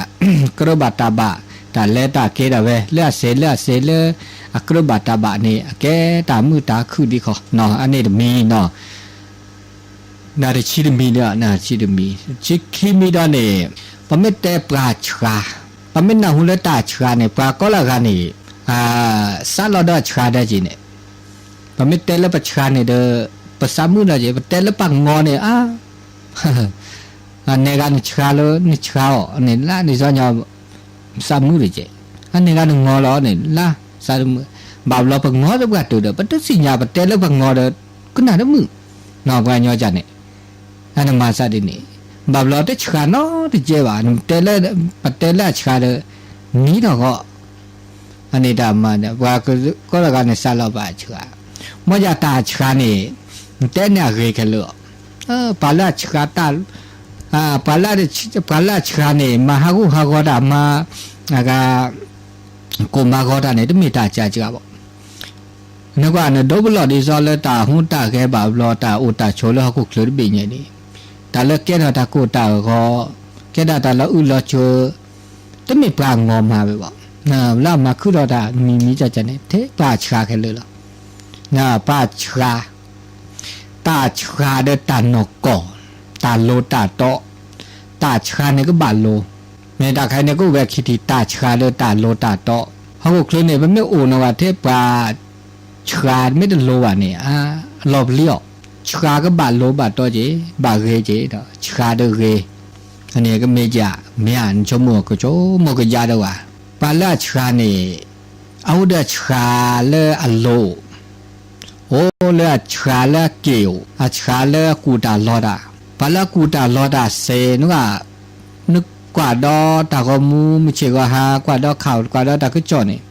ကြၢးဘၣ်တၢ်ဘၣ် တၢ်လဲၤတၢ်က့ၤဒၣ်ဝဲ လၢအစဲးလၢအစဲးလၢ အကြၢးဘၣ်တၢ်ဘၣ်န့ၣ် အကဲတၢ်မုာ်တၢ်ခုၣ်ဒံးဃီနီၤ အန့ၣ်တမံၤနီၤ နတဆံတမံၤဒီး နတဆံတမံၤ ဆံခံမံၤဒီးန့ၣ် ပမ့ၢ်တဲပှၤဆှါ ပမ့ၢ်နၢ်ဟူလၢတၢ်ဆှါန့ၣ် ပှၤကိးလၢဂၤန့ၣ် သးလီဒီးအဆှါဒီးက့ၤန့ၣ် ပမ့ၢ်တဲလၢပဆှါန့ၣ်ဒီး ပသးမုာ်ဒီးက့ၤ ပတဲလၢပှၤငီၤန့ၣ် အါ အန့ၣ်ဂၤနဆှါလၢနဆှါအီၤန့ၣ် လၢန့ၣ်စီညီ သးမုာ်တက့ၢ်. အန့ၣ်ဂၤနငီၤလီၤန့ၣ် လၢသးတမုာ်. ဘၣ်ဘျီပငီၤတပှၢ်တုၤဒီး ပတသ့ၣ်ညါ ပတဲလၢပှၤငီၤဒီး ကနၣ်တမုာ်. ပှၤညီကန့ၣ် အနမၤသးဒ်န့ၣ် ဘၣ်ဘျီတဆှါနီတကဲဘၣ် ပတဲလၢအဆှါဒီး နံၤထီၣ်ဃီ အန့ၣ်တၢ်မၤန့ၣ် ပှၤကိးလၢဂၤန့ၣ် သးလီၤဘၣ်အဆှါ. မ်ယၤတၢ်ဆှါန့ၣ် နတဲန့ၣ်အဂ့ၤခဲလၢာ်အီၤ. ပှၤလၢအဆှါတၢ် ပှၤလၢအဆှါန့ၣ် မၤဟးဂူာ်ဟးဂီၤတၢ် မၤအဂၤ ကိၢ်မၤဂီၤတၢ်န့ၣ် တမ့ၢ်တၢ်စှၤစှၤဘၣ်. နကွၢ်နဒိပလီၢ်ဒ်သိးလၢတၢ်ဟူးတၢ်ဂဲၤဘၣ်ဘျီ တၢ်အိၣ်တၢ်ဆိးလၢဟီၣ်ခိၣ်ချၢတဘ့ၣ်ညါန့ၣ် တၢ်လၢကဲထီၣ်တၢ်ကိၢ်တၢ်ဂီၤ ကဲထီၣ်တၢ်လီၤအုၣ်လီၤဆိး တမ့ၢ်ပှၤအငီၤမၤဝဲဘၣ်. လၢအမၤခုၣ်ထီၣ်တၢ်မံၤမံၤကကန့ၣ် ထဲပှၤဆှါခဲလၢာ်လီၤ. ပှၤဆှါ တၢ်ဆှါဒီးတၢ်နီၢ်ကီၢ် တၢ်လိၤတၢ်တီ တၢ်ဆှါန့ၣ်ကဘၣ်လိၤ မ့ၢ်တၢ်ခါအံၤန့ၣ် ကအိၣ်ဝဲခံထံၣ် တၢ်ဆှါဒီးတၢ်လိၤတၢ်တီ ဟီၣ်ခိၣ်ချၢန့ၣ် ပမ့ၢ်အိၣ်နီၢ်ဂၤထဲပှၤဆှါမ့ၢ်တလိၤဘၣ်န့ၣ် အလီၤပျံၤအီၤ ဆှါကဘၣ်လိၤဘၣ်တီက့ၤ ဘၣ်ဂ့ၤက့ၤဒီး ဆှါဒီးဂ့ၤ အန့ၣ်ကမ့ၢ်ယၤ မ့ၢ်ဧါ နဆိကမိၣ်ကဆိကမိၣ်ကယါဒီးဝဲ ပှၤလၢအဆှါန့ၣ် အအိၣ်ဒီးအဆှါလၢအလိၤ အိၣ်လၢအဆှါလၢအက့ၢ်အိၣ် အဆှါလၢအကူၣ်တၢ်လီၤတၢ် ပှၤလၢအကူၣ်တၢ်လီၤတၢ်စဲး နက နကွၢ်ဒီးတၢ်ဂီၤမူ မုၢ်ဆ့ၣ်ဂီၤဟါ ကွၢ်ဒီးခး ကွၢ်ဒီးတၢ်ကစီၣ်န့ၣ်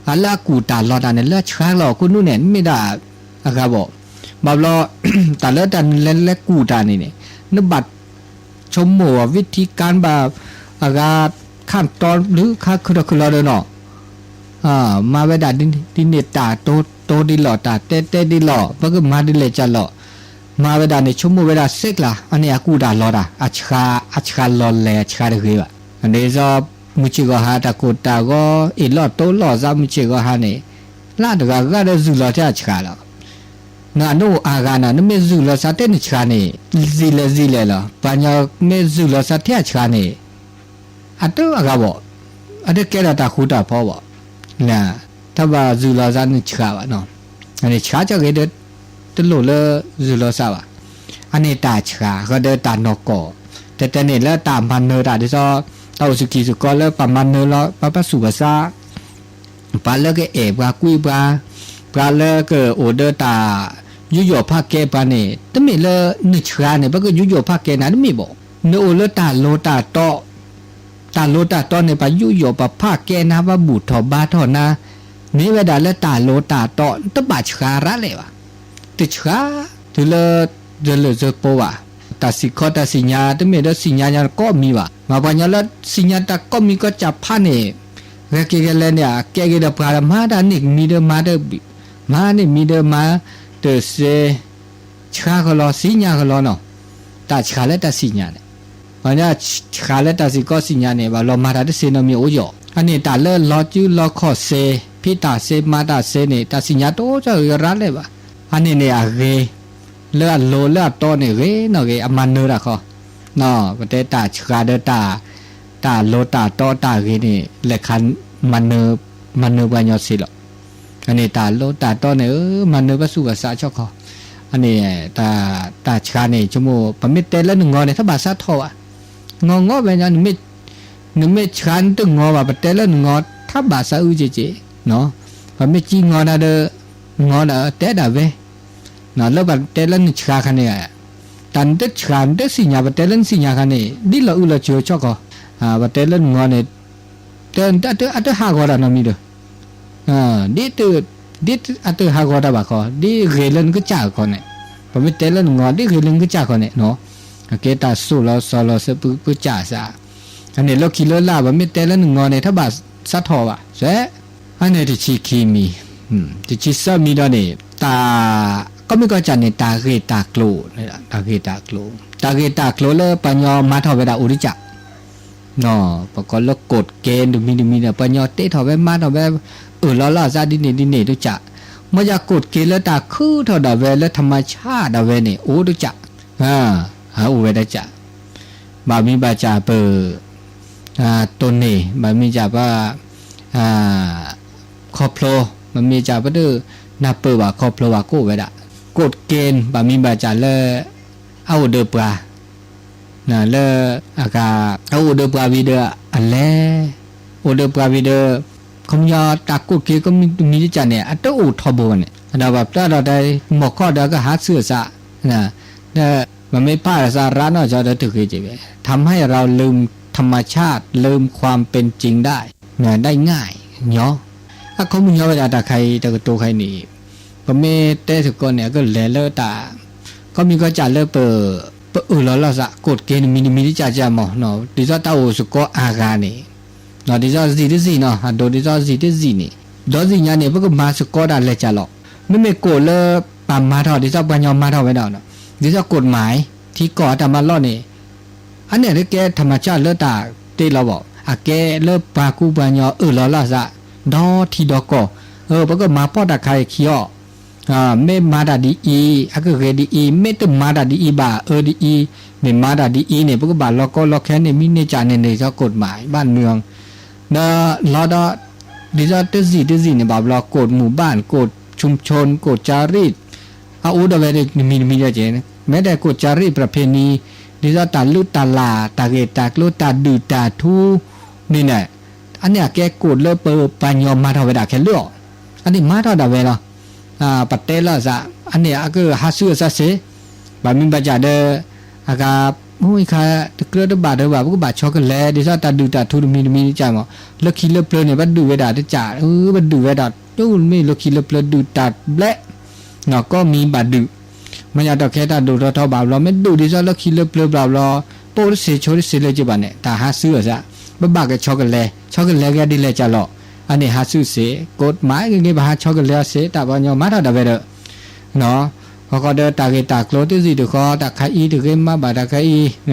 အလၢအကူၣ်တၢ်လီၤတၢ်န့ၣ် လၢအဆှါလီၤ ခိၣ်နူာ်န့ၣ် မ့ၢ်ဒၣ်အဂၤဘၣ်. ဘၣ်ဘျီ တၢ်လၢတၢ်နလဲၤလဲၤကူၣ်တၢ်န့ၣ်န့ၣ် နဘၣ်ဆိကမိၣ်အီၤ ဝံထံကၣ်ဘၣ် အဂၤ ခၣ်တီ ဒုးခါခုၣ်ထီၣ်ခုၣ်လီၤဒီးနီၤ မၤဝဲဒၣ်ဒ်န့ၣ်တၢ်တိတိဒ်လီၤ တၢ်တဲတဲဒ်လီၤ ပကမၤဒ်လဲၣ်ကလီၤ မၤဝဲဒၣ်န့ၣ် ဆိကမိၣ်ဝဲဒၣ်စ့ၢ်ကီး အန့ၣ်အကူၣ်တၢ်လီၤတၢ် အဆှါလီၤလဲၤအဆှါတဂ့ၤဘၣ်. ဒ်သိး မုၢ်ဆ့ၣ်ဂီၤဟါ တၢ်ကိၢ်တၢ်ဂီၤ အ့ၣ်လိာ်တိလိာ်သး မုၢ်ဆ့ၣ်ဂီၤဟါန့ၣ် လၢတဂၤဂၤဒီး စူၤလီၤထဲအဆှါလီၤ. နနအိၣ်အါဂၤနၤ နမ့ၢ်ယုၢ်လီၤသးထဲနဆှါန့ၣ် ယံာ်လဲၣ်ယံာ်လဲၣ်လီၤ. ပှၤကညီမ့ၢ်ယုၢ်လီၤသးထဲအဆှါန့ၣ် အတအါဂၤဘၣ်, အတကဲဒီးတၢ်ဃူတၢ်ဖိးဘၣ်. တၢ်ဘၣ်ယုၢ်လီၤသးနဆှါဘၣ်နီၤ. အန့ၣ်ဆှါကၢ်ဂ့ၤဒီး တလိၣ်လၢယုၢ်လီၤသးဘၣ်. အန့ၣ်တၢ်ဆှါဃီဒီးတၢ်နီၢ်ကီၢ်, တဲတဲန့ၣ်လၢတၢ်မၤနၢၤတၢ်ဒ်သိး တၢ်အိၣ်စူၢ်က့ၤစူၢ်ကီးလၢပှၤမၤနၢၤလီၤ ပှၤဘၣ်ဆူးဘၣ်ဆါ ပှၤလၢကအဲၣ်ပှၤကွံပှၤ, ပှၤလၢကအိၣ်ဒီးတၢ်ယူးယီၣ်ဖးကဲပှၤန့ၣ် တမ့ၢ်လၢနဆှါန့ၣ် ပှၤကယူးယီၣ်ဖးကဲနၤတမ့ၢ်ဘၣ်. နအိၣ်လၢတၢ်လိၤတၢ်တီ, တၢ်လိၤတၢ်တီန့ၣ် ပှၤယူးယီၣ်ပှၤဖးကဲနၤ ပှၤဘူၣ်ထီၣ်ဘါထီၣ်နၤ, မ့ၢ်ဝဲဒၣ်လၢတၢ်လိၤတၢ်တီ နတဘၣ်ဆှါရၤလဲၣ်ဘၣ်. တဆှါ တုၤလၢ ယလၢာ်စၢၤဖိဘၣ်. တၢ်စံၣ်ခီတၢ်စံၣ်ညါ တမ့ၢ်ဒီးစံၣ်ညါညါကိးမံၤဘၣ်. မ့ၢ်ပှၤကညီလၢစံၣ်ညါတၢ်ကိးမံၤကိးကၢ်ဖးန့ၣ် ဂဲၤက့ၤဂဲၤလဲၣ်န့ၣ် အကဲက့ၤဒီးပှၤမၤတၢ်န့ၢ်မံၤဒီးမၤတၢ်, မၤန့ၢ်မံၤဒီးမၤ တစ့ ဆှါဃီလီၤ စံၣ်ညါဃီလီၤနီၤ. တၢ်ဆှါလၢတၢ်စံၣ်ညါန့ၣ် ပှၤကညီဆှါလၢတၢ်စံၣ်ခီစံၣ်ညါန့ၣ် ဘၣ်လီၤမၤတၢ်တစ့နီတမံၤအိၣ်ယီၤ. အန့ၣ်တၢ်လၢလီၤစုလီၤခီၣ်စ့ ဖံးတၢ်စ့မၤတၢ်စ့န့ၣ် တၢ်စံၣ်ညါတအိၣ်ကၢ်ဂ့ၤရၤလဲၣ်ဘၣ်. အန့ၣ်န့ၣ်အဂ့ၤ လၢအလိၤလၢအတီန့ၣ်ဂ့ၤနီၣ်ဂ့ၤ အမၤနၢၤတၢ်ဃီ ပတဲတၢ်ဆှါဒီး တၢ်လိၤတၢ်တီတၢ်ဂ့ၤန့ၣ် လဲၤခး မၤနၢၤပှၤကညီစ့လီၤ. အန့ၣ်တၢ်လိၤတၢ်တီန့ၣ် မၤနၢၤဘၣ်ဆူးဘၣ်ဆါဆီၣ်ခီ. အန့ၣ် တၢ်ဆှါန့ၣ် ဆိကမိၣ် ပမ့ၢ်တဲလၢနငီၤန့ၣ် တၢ်ဘၣ်စးထီၣ်ဘၣ်. ငီၤငီၤဝဲညီ နမ့ၢ်ဆှါနတငီၤဘၣ် ပတဲလၢနငီၤ တၢ်ဘၣ်စးအုက့က့. ပမ့ၢ်ကံငီၤနၤဒီး ငီၤဒီးတဲဒၣ်ဝဲ လၢပတဲလၢနဆှါခါန့ၣ် တၢ်နတဆှါနတစံၣ်ညါ ပတဲလၢနစံၣ်ညါခါန့ၣ် ဒ်လီၤအုလီၤစၢၤဆီၣ်ခီ. ပတဲလၢနငီၤန့ၣ် တအတဟးဂီၤတၢ်နီတမံၤဒီး ဒ် ဒ်အတဟးဂီၤတၢ်ဘၣ်ခီ ဒ်ဂ့ၤလၢနကစၢ်ခီန့ၣ် ပမ့ၢ်တဲလၢနငီၤ ဒ်ဂ့ၤလၢနကစၢ်ခီန့ၣ် အကဲတၢ်စိၣ်လီၤစီၤလီၤစၢၤပကစၢ်စး. အန့ၣ်လၢခံလၢလာ် ပမ့ၢ်တဲလၢနငီၤန့ၣ် တၢ်ဘၣ်စးထီၣ်ဘၣ်စဲး. အန့ၣ်တဆံခံမံၤ, တဆံသၢမံၤဒီးန့ၣ် တၢ် ကီၢ်မ့ၢ်ကီၢ်စဲၣ်န့ၣ် တၢ်ဂ့ၢ်တၢ်ကျိၤ, တၢ်ဂ့ၢ်တၢ်ကျိၤ, တၢ်ဂ့ၢ်တၢ်ကျိၤလၢပှၤကညီမၤထီၣ်ဝဲဒၣ်အိၣ်တကး ပကိးလၢ code က့ တမံၤတမံၤဒီး ပှၤကညီတဲထီၣ်ဝဲမၤထီၣ်ဝဲ အၢၣ်လီၤလီၤအသးဒ်န့ၣ်ဒ်န့ၣ်တကး, မ့ၢ်ယၤ code က့လၢတၢ်ခုထီၣ်ဒၣ်ဝဲလၢ ธรรมชาติ ဒၣ်ဝဲန့ၣ် အိၣ်တကး, အိၣ်ဝဲတကး, ဘၣ်မံဘၣ်စးပ တိၢ်န့ၢ် ဘၣ်မံဘၣ်စးပ ခီဖျိ, ဘၣ်မံဘၣ်စးပဒုး နၢ်ပၢၢ်ဘၣ်ခီဖျိဘၣ်ကိးဝဲဒၣ်, code က့ ဘၣ်မံဘၣ်စးလၢ အအိၣ်ဒီးပှၤ လၢအဂၤ အအိၣ်ဒီးပှၤဝံၤဒီးအလဲၤ, အိၣ်ဒီးပှၤဝံၤဒီး ခီပညီတၢ် code က့ ကမံတမံၤတကးန့ၣ် အတအိၣ်ထီဘိဘၣ်န့ၣ် ဒီးဘၣ်ပျၢ်ဒီးတၢ် မီၢ်ခီၣ်ဒီးကဟးဆူအသး, ဒီးမ့မ့ၢ်ပာ်အသးရၣ်နီၢ်ကီၢ်ဒီးတဂ့ၤက့ၤဝဲ ทำให้เราลืมธรรมชาติ ลืมความเป็นจริงได้ ได้ง่าย ညီ အခီပညီဝဲဒၣ်တၢ်ခါအံၤ တကတိၤခါအံၤန့ၣ် ပမ့ၢ်တဲသကိးန့ၣ် အကလဲၤလၢတၢ် ကီၢ်မံကီၢ်စဲၣ်လၢပ ပအၢၣ်လီၤလီၤသး code က့နမံၤနမံၤတကးကမီၤ ဒ်သိးတၢ်အိၣ်သကိးအါဂၤန့ၣ် ဒ်သိးစံၣ်တစံၣ်နီၤ အဒိဒ်သိးစံၣ်တစံၣ်န့ၣ် ဒီးစံၣ်ညါန့ၣ် ပကမၤသကိးတၢ်လဲၤကၢ်လီၤ. မ့မ့ၢ်ကိးလၢပှၤမၤထီၣ် ဒ်သိးပှၤကညီမၤထီၣ်ဝဲဒၣ်နီၤ ဒ်သိး กฎหมาย ထံကီၢ်အတၢ်မၤလီၢ်န့ၣ် အန့ၣ်တကဲ ธรรมชาติ လၢတၢ်တ့လီၤဘၣ် အကဲလၢပှၤကူပှၤကညီအၢၣ်လီၤလီၤသး ဒီထံဒီကီၢ် ပကမၤပိာ်တၢ်ခါအံၤခံအီၤ မ့ၢ်မၤတၢ်ဒ်အံၤ အကဂ့ၤဒ်အံၤ မ့ၢ်တမၤတၢ်ဒ်အံၤဘၣ် အၢဒ်အံၤ မ့ၢ်မၤတၢ်ဒ်အံၤန့ၣ် ပကဘၣ်လီၤကီလီၤခဲန့ၣ် မံန့ၢ်ကၢ်န့ၣ်န့ၣ် ဒ်သိး กฎหมาย บ้านเมือง ဒီးလီၤဒီး ဒ်သိးတစံၣ်တစံၣ်န့ၣ် ဘၣ်ဘျီ กฎหมู่บ้าน กฎชุมชน กฎจารีต အအိၣ်ဒီးဝဲတမံၤတမံၤဒီးက့ၤ မ့ၢ်တဲ กฎจารีตประเพณี ဒ်သိးတၢ်လုၢ်တၢ်လၢ် တၢ်ဂ့ၢ်တၢ်ကျိၤ တၢ်ဒုၣ်တၢ်ထူန့ၣ်န့ၣ် အန့ၣ်အကဲ code လၢပပှၤကညီမၤထီၣ်ဝဲဒၣ်ခဲလၢာ်အီၤ အန့ၣ်မၤထီၣ်ဒၣ်ဝဲလီၤ. ပတဲလီၤအသး အန့ၣ်အကဟးဆူအသးစ့ၢ် ဘၣ်မံဘၣ်စးဒီး အဂၤ မ့ၢ်ခါ တကြၢးတဘၣ်တဘၣ် ပကဘၣ်ဆီကလဲၤ ဒ်သိးတၢ်ဒုၣ်တၢ်ထူတမံၤတမံၤတကးမီၤ လၢခံလၢပျၢၤန့ၣ် ပဒုၣ်ဝဲဒၣ်တကး ပဒုၣ်ဝဲဒၣ် မ့ၢ်လၢခံလၢပျၢၤဒုၣ်တၢ်ဘျဲၣ် ကိးမံၤဘၣ်ဒုၣ် မ့ၢ်ညါတီၢ်ခဲတၢ်ဒိၣ်ထီၣ်ထီဘၣ်ဘျီ မ့ၢ်ဒုၣ်ဒ်သိးလၢခံလၢပျၢၤဘျီဘျီ ပိၢ်တစ့းဆိတစ့းလၢက့ၤဘၣ်န့ၣ် တၢ်ဟးဆူအသး ပဘၣ်ကဆီကလဲၤ ဆီကလဲၤကဲဒ်လဲၣ်ကၢ်လီၤ အန့ၣ်ဟးဆူစ့ၢ် กฎหมาย ဂ့ၤဂ့ၤ ပဟးဆီကလဲၤအီၤစ့ၢ် တၢ်ပှၤကညီမၤထီၣ်ဒၣ်ဝဲဒီး ဃီဃီဒီးတၢ်ဂ့ၢ်တၢ်ကျိၤတစံၣ်တဃီ တၢ်ခါအံၤတဂ့ၤမၤဘၣ်တၢ်ခါအံၤ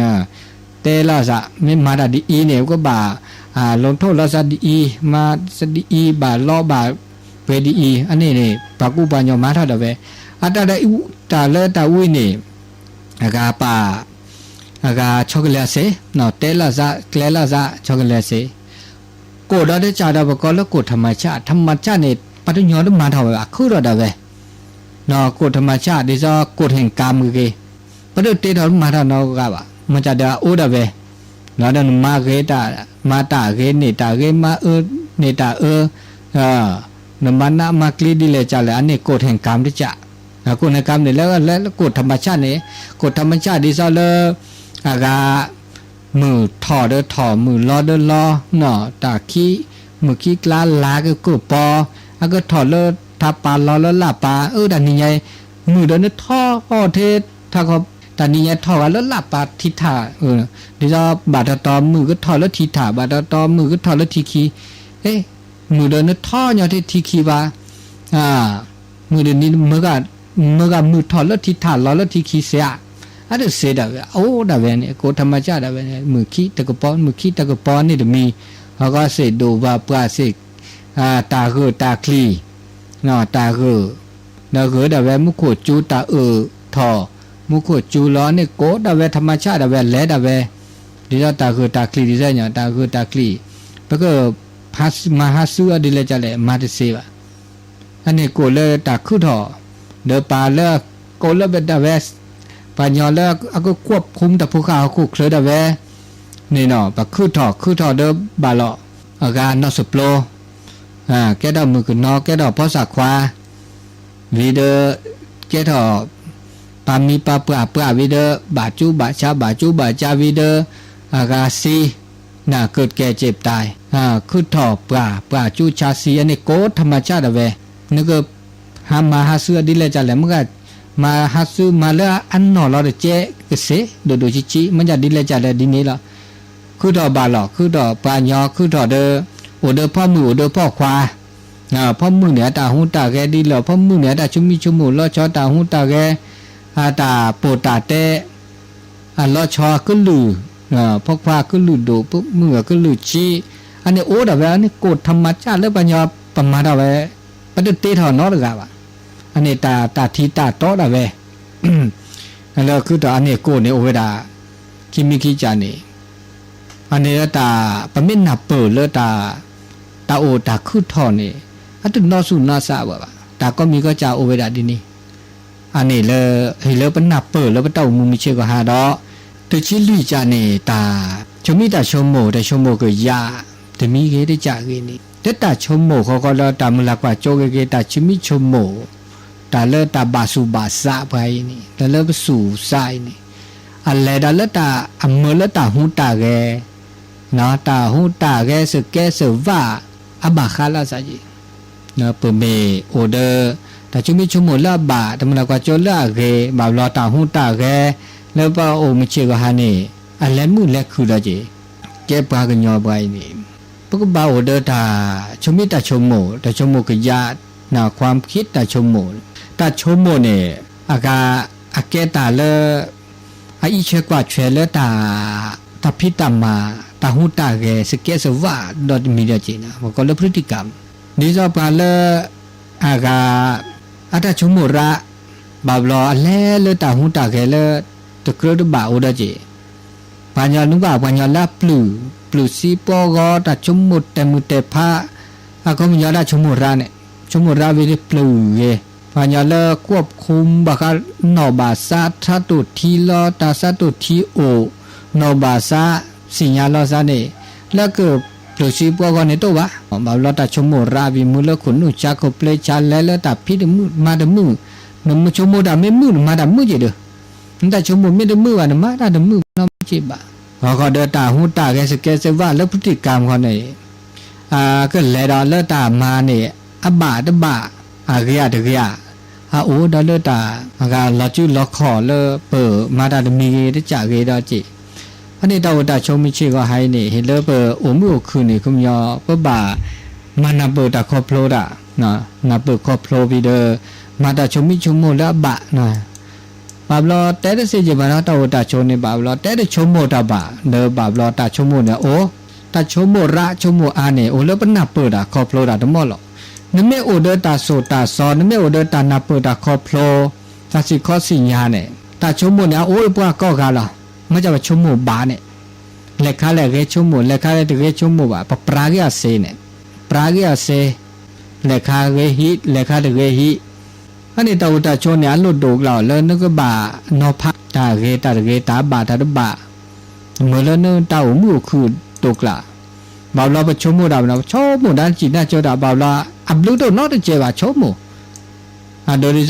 တဲလီၤအသး မ့ၢ်မၤတၢ်ဒ်အံၤန့ၣ် ပကဘၣ် လီၤထိၣ်လီၤသးဒ်အံၤ မၤသးဒ်အံၤ ဘၣ်လီဘၣ်ပှဲၤဒ်အံၤ အန့ၣ်န့ၣ် ပှၤကူပှၤကညီမၤထီၣ်ဒၣ်ဝဲ အတၢ်ဒီး တၢ်လၢတၢ်ဝံၤန့ၣ် အဂၤပာ် အဂၤဆီကလဲၤစ့, တဲလၢစး ကျဲလၢစး ဆီကလဲၤစ့, ကိၣ်ဒီးတကးဒီး ပကိးလၢကိၣ်ထၣ်မၤဆၣ်, ထၣ်မၤဆၣ်န့ၣ် ပှၤတညီတမၤထီၣ်ဝဲဘၣ် ခုထီၣ်ဒၣ်ဝဲ, ကိၣ်ထၣ်မၤဆၣ် ဒ်သိးကိၣ်ထၣ်ကၣ်မုၢ်ဂ့ၤ, ပတတ့ထီၣ်တမၤထီၣ်နီတဂၤဘၣ်, မၤစၢ်ဒီးအအိၣ်ဒၣ်ဝဲ, ဒီးနမၤဂ့ၤတၢ် မၤတၢ်ဂ့ၤ န့ၢ်တၢ်ဂ့ၤ မၤအၢ န့ၢ်တၢ်အၢ နမၤနးမၤကျံဒ်လဲၣ်ကလဲၣ် အန့ၣ်ကိၣ်ထၣ်ကၣ်မုၢ်တကး, ကိၣ်ထၣ်ကၣ်မုၢ်န့ၣ် လၢလၢကိၣ်ထၣ်မၤဆၣ်န့ၣ်, ကိၣ်ထၣ်မၤဆၣ်ဒ်သိးလၢ အဂၤ မုၢ်ထီၣ်ဒီးထီၣ် မုၢ်လီၤဒီးလီၤ, တၢ်ခံ မုၢ်ခံကျါလါကကိၣ်ပီၤ, အကထီၣ်လၢထးပာ်လီၤလၢလၢ်ပာ်, အၢ တၢ်နံၤညါ မုၢ်ဒီးနထီၣ်ထဲထးခီ, တၢ်နံၤညါထီၣ်ဂၤလၢလၢ်ပာ်ထံထၣ်, ဒ်သိးဘၣ်တီတီမုၢ်ကထီၣ်လၢထံထၣ် ဘၣ်တီတီမုၢ်ကထီၣ်လၢထံခံ, မုၢ်ဒီးနထီၣ်ညီထဲထံခံဘၣ်, မုၢ်ဒီးနံၤ မုၢ်ဂၤမုၢ်ထီၣ်လၢထံထၣ်လီၤလၢထံခံစ့ဧါ, အတစ့ဒၣ်ဝဲ အအိၣ်ဒၣ်ဝဲန့ၣ် ကိၣ်ထၣ်မၤဆၣ်ဒၣ်ဝဲန့ၣ် မုၢ်ခံတကပီၤ မုၢ်ခံတကပီၤန့ၣ်တမံၤ, အဂီၢ်စ့ၢ်ဒိၣ်ဘၣ်ပှၤစ့ၢ် တၢ်ဂၢၢ်တၢ်ကျံၤ, တၢ်ဂၢၢ်, ဒီးဂၢၢ်ဒၣ်ဝဲမူခိၣ်ကၠူတၢ်အၢၣ်ထီၣ်, မူခိၣ်ကၠူလီၤန့ၣ် ကိၣ်ဒၣ်ဝဲထၣ်မၤဆၣ်ဒၣ်ဝဲ လဲၤဒၣ်ဝဲ, ဒ်သိးတၢ်ဂၢၢ်တၢ်ကျံၤ ဒ်သိးညီ တၢ်ဂၢၢ်တၢ်ကျံၤ, ပက မၤဟးဆူအီၤဒ်လဲၣ်ကလဲၣ် မၤတစ့ဘၣ်, အန့ၣ်ကိၣ်လၢတၢ်ခုထီၣ်, ဒီးပှၤလၢ ကိၣ်လၢဘၣ်ဒၣ်ဝဲ, ပှၤညီလၢအကကွီၢ်ဖူမတၢ်ဖိဃၢ်ဟီၣ်ခိၣ်ချၢဒၣ်ဝဲ, န့ၣ်နီၤ ပှၤခုထီၣ် ခုထီၣ်ဒီးဘၣ်လီၤ, အဂၤနီၢ်စပျိ, ကဲထီၣ်မုၣ်ကနီၤ ကဲထီၣ်ဖီစၣ်ခွါ ဝံၤဒီး ကဲထီၣ် ပာ်မံပာ်ပှၢ်ပှၢ်ဝံၤဒီး ဘၣ်ကၠိဘၣ်ဆါ ဘၣ်ကၠိဘၣ်ဆါဝံၤဒီး အဂၤစံ နၢ်ကၢၣ်ကဲစ့ပတၢ်, ခုထီၣ်ပှၢ် ပှၢ်ကၠိဆါစံ အန့ၣ်ကိၣ်ထၣ်မၤဆၣ်ဒၣ်ဝဲ, နက ဟးမၤဟးဆူအီၤဒ်လဲၣ်ကလဲၣ် မ့ၢ်ဂ့ၤ, မၤဟးဆူမၤလၢအနီၢ်လီၤတကဲကစ့ ဒိၣ်ဒိၣ်ဆံးဆံး မ့ၢ်ဒ်လဲၣ်ကလဲၣ်ဒ်န့ၣ်လီၤ, ခုထီၣ်ဘၣ်လီၤ ခုထီၣ်ပှၤညီ ခုထီၣ်ဒီး အိၣ်ဒီးဖီမုၣ်အိၣ်ဒီးဖီခွါ, ဖီမုၣ်န့ၣ် အတၢ်ဟူးတၢ်ဂဲၤဒ်လဲၣ် ဖီမုၣ်န့ၣ် အတၢ်ဆိမိၣ်ဆိကမိၣ် လီၤဆီတၢ်ဟူးတၢ်ဂဲၤ, အတၢ်ပိာ်တၢ်တဲ အလီၤဆီအကလုၢ်, ဖီခွါအကလုၢ်ဒိၣ် ဖီမုၣ်အကလုၢ်ဆံး, အန့ၣ်အိၣ်ဒၣ်ဝဲ အန့ၣ်ကိၣ်ထၣ်မၤဆၣ်လၢပှၤညီ ပမၤထီၣ်ဝဲ, ပတတ့ထီၣ်နီတဂၤဘၣ်, အန့ၣ်တၢ်တၢ်ထံတၢ်တီဒၣ်ဝဲ လၢခုထီၣ်အန့ၣ်ကိၣ်န့ၣ်အိၣ်ဝဲဒၣ် ခံမံၤခံကၢ်န့ၣ်, အန့ၣ်လၢတၢ် ပမ့ၢ်နၢ်ပၢၢ်လၢတၢ် တၢ်အိၣ်တၢ်ခုထီၣ်န့ၣ် အတနီၢ်ဆူၣ်နီၢ်စးဝဲဘၣ် တၢ်ကိးမံၤကိးကၢ်အိၣ်ဝဲဒၣ်ဒ်န့ၣ်, အန့ၣ်လၢ ဟ့ၣ်လၢပနၢ်ပၢၢ်လၢပတၢ်အိၣ်မူမုၢ်ဆ့ၣ်ကီၢ်ဟါဒီး တဆံလွံၢ်ကၢ်န့ၣ် တၢ်ဆိမိၣ်တၢ်ဆိကမိၣ် တၢ်ဆိကမိၣ်ကယၤ တမံၤဂ့ၤတကၢ်ဂ့ၤန့ၣ် လၢတၢ်ဆိကမိၣ်ဃီဃီဒီး တၢ်မုၢ်လၢ်ကွၢ်စိဂ့ၤဂ့ၤ တၢ်ဆိမိၣ်ဆိကမိၣ် တၢ်လၢတၢ်ဘၣ်ဆူၣ်ဘၣ်စးပှၤအံၤန့ၣ် တၢ်လၢပဆူၣ်စးအံၤန့ၣ် အလဲၤဒီးလၢတၢ်အမၢလၢတၢ်ဟူးတၢ်ဂဲၤ တၢ်ဟူးတၢ်ဂဲၤ စကဲစဝၣ် အဘၣ်ဃးလၢအစးက့ၤ ပမ့ၢ်အိၣ်ဒီး တၢ်ဆိမိၣ်ဆိကမိၣ်လၢအဘၣ် တၢ်မုၢ်လၢ်ကွၢ်စိလၢအဂ့ၤ ဘၣ်ဘျီတၢ်ဟူးတၢ်ဂဲၤ လၢပအိၣ်မုၢ်ဆ့ၣ်ကီၢ်ဟါန့ၣ် အလဲၤမုာ်လဲၤခုၣ်ဒီးက့ၤ ကဲပှၤကညီပှၤအံၤန့ၣ် ပကဘၣ်အိၣ်ဒီးတၢ်ဆိမိၣ်တၢ်ဆိကမိၣ် တၢ်ဆိကမိၣ်ကယၤ နၢ်ခွါခံတၢ်ဆိကမိၣ် တၢ်ဆိကမိၣ်န့ၣ် အဂၤ အကဲတၢ်လၢ အအံးဆွဲကွၢ်ဆွဲလၢတၢ် တၢ်ဖံးတၢ်မၤ တၢ်ဟူးတၢ်ဂဲၤ စကဲစဝၣ်ဒီးတမံၤဒီးက့ၤန့ၣ် ပကိးလၢ พฤติกรรม ဒ်သိးပှၤလၢ အဂၤ အတၢ်ဆိကမိၣ်ရၣ် ဘၣ်ဘျီအလဲၤလၢတၢ်ဟူးတၢ်ဂဲၤလၢ တကြၢးတဘၣ်အိၣ်ဒီးက့ၤ ပှၤကညီနုာ်ဘၣ် ပှၤကညီလၢအပျုၢ် ပျုၢ်စံပီဂီၤ တၢ်ဆိကမိၣ်တဲာ်မုၢ်တဲာ်ဖး အခီပညီတၢ်ဆိကမိၣ်ရၣ်န့ၣ် ဆိကမိၣ်ရၣ်ဝံၤန့ၣ်ပျုၢ်ဂ့ၤ ပှၤကညီလၢကွီၢ်ခူဘၣ်ဃး နီၢ်ဘၣ်စး ဆးတိၢ်ထံလီၤ တၢ်ဆးတိၢ်ထံအိၣ် နီၢ်ဘၣ်စး စံၣ်ညါလီၤစးန့ၣ် လၢကပျုၢ်စံပီဂီၤန့ၣ်တအိၣ်ဘၣ် ဘၣ်ဘျီတၢ်ဆိကမိၣ်ရၣ်ဝံၤ မုာ်လၢခိၣ်နူာ်ဆါခိၣ်ပျ့ဆါလဲၤလၢတၢ်ဖံးတမုာ်မၤတမုာ် နဆိကမိၣ်တၢ်မ့ၢ်မုာ် နမၤတၢ်မုာ်က့ၤဒီး နတၢ်ဆိကမိၣ်မ့ၢ်တမုာ်ဘၣ် နမၤတၢ်တမုာ်နီတမံၤက့ၤဘၣ် ဂီၤဂီၤဒီးတၢ်ဟူးတၢ်ဂဲၤစကဲစဝၣ်လၢ พฤติกรรม ဃီန့ၣ် ကလဲၤဒီးလၢတၢ်မၤန့ၣ် အဘၣ်တဘၣ် အဂ့ၤအတဂ့ၤ အအိၣ်ဒီးလၢတၢ် အဂၤလီၤစုလီၤခီၣ်လၢပမၤတၢ်တမံၤဂ့ၤတကၢ်ဂ့ၤဒီးက့ၤ အန့ၣ်တၢ်အိၣ်တၢ်ဆိးမုၢ်ဆ့ၣ်ဂီၤဟါအံၤန့ၣ် ဟ့ၣ်လၢပအိၣ်မုာ်အိၣ်ခုၣ်န့ၣ် ခီပညီ ပဘၣ် မၤနၢ်ပၢၢ်တၢ်ခီဖျိတၢ် နၢ်ပၢၢ်ခီဖျိဝံၤဒီး မၤတၢ်ဆိးမုၢ်ဆိကမိၣ်လၢအဘၣ် ဘၣ်ဘျီတဲတစ့ၢ်ကီးဘၣ်နီၤ တၢ်အိၣ်တၢ်ဆိးန့ၣ် ဘၣ်ဘျီ တဲတဆိကမိၣ်တၢ်ဘၣ် ဒီးဘၣ်ဘျီတၢ်ဆိကမိၣ်န့ၣ်အိၣ် တၢ်ဆိကမိၣ်ရၣ်ဆိကမိၣ်အါန့ၣ် အိၣ်လၢပနၢ်ပၢၢ်တၢ်ခီဖျိတၢ်တမီၢ်လီၤ. နမ့ၢ်အိၣ်ဒီးတၢ်ဆိၣ်တၢ်စီၤ နမ့ၢ်အိၣ်ဒီးတၢ်နၢ်ပၢၢ်တၢ်ခီဖျိ တၢ်စံၣ်ခီစံၣ်ညါန့ၣ် တၢ်ဆိကမိၣ်န့ၣ် အအိၣ်လၢပှၤကိးဂၤလီၤ. မ့ၢ်ကပဆိကမိၣ်ဘၣ်န့ၣ် လဲၤခါလဲၣ်ဂဲၤဆိကမိၣ် လဲၤခါလဲၣ်တဂဲၤဆိကမိၣ်ဘၣ် ပပြးက့ၤအီၤစ့န့ၣ် ပြးက့ၤအီၤစ့ လဲၤခါဂဲၤဟံး လဲၤခါတဂဲၤဟံး အန့ၣ်တၢ်အိၣ်တၢ်ဆိးန့ၣ် အလိၣ်ဒိၣ်ကျါအီၤလၢနကဘၣ်နီၤဖး တၢ်ဂ့ၤတၢ်တဂ့ၤ တၢ်ဘၣ်တၢ်တဘၣ် မ့ၢ်လၢနတၢ်အိၣ်မုာ်အိၣ်ခုၣ်ဒိၣ်ကျါ ဘၣ်ဘျီပဆိကမိၣ်ဒၣ် ပဆိကမိၣ်ဒၣ်နစံၣ်နၢ်ကၠိတၢ် ဘၣ်ဘျီ အဘျုးတအိၣ်နီတစဲးဘၣ်ဆိကမိၣ် အဒိဒ်သိး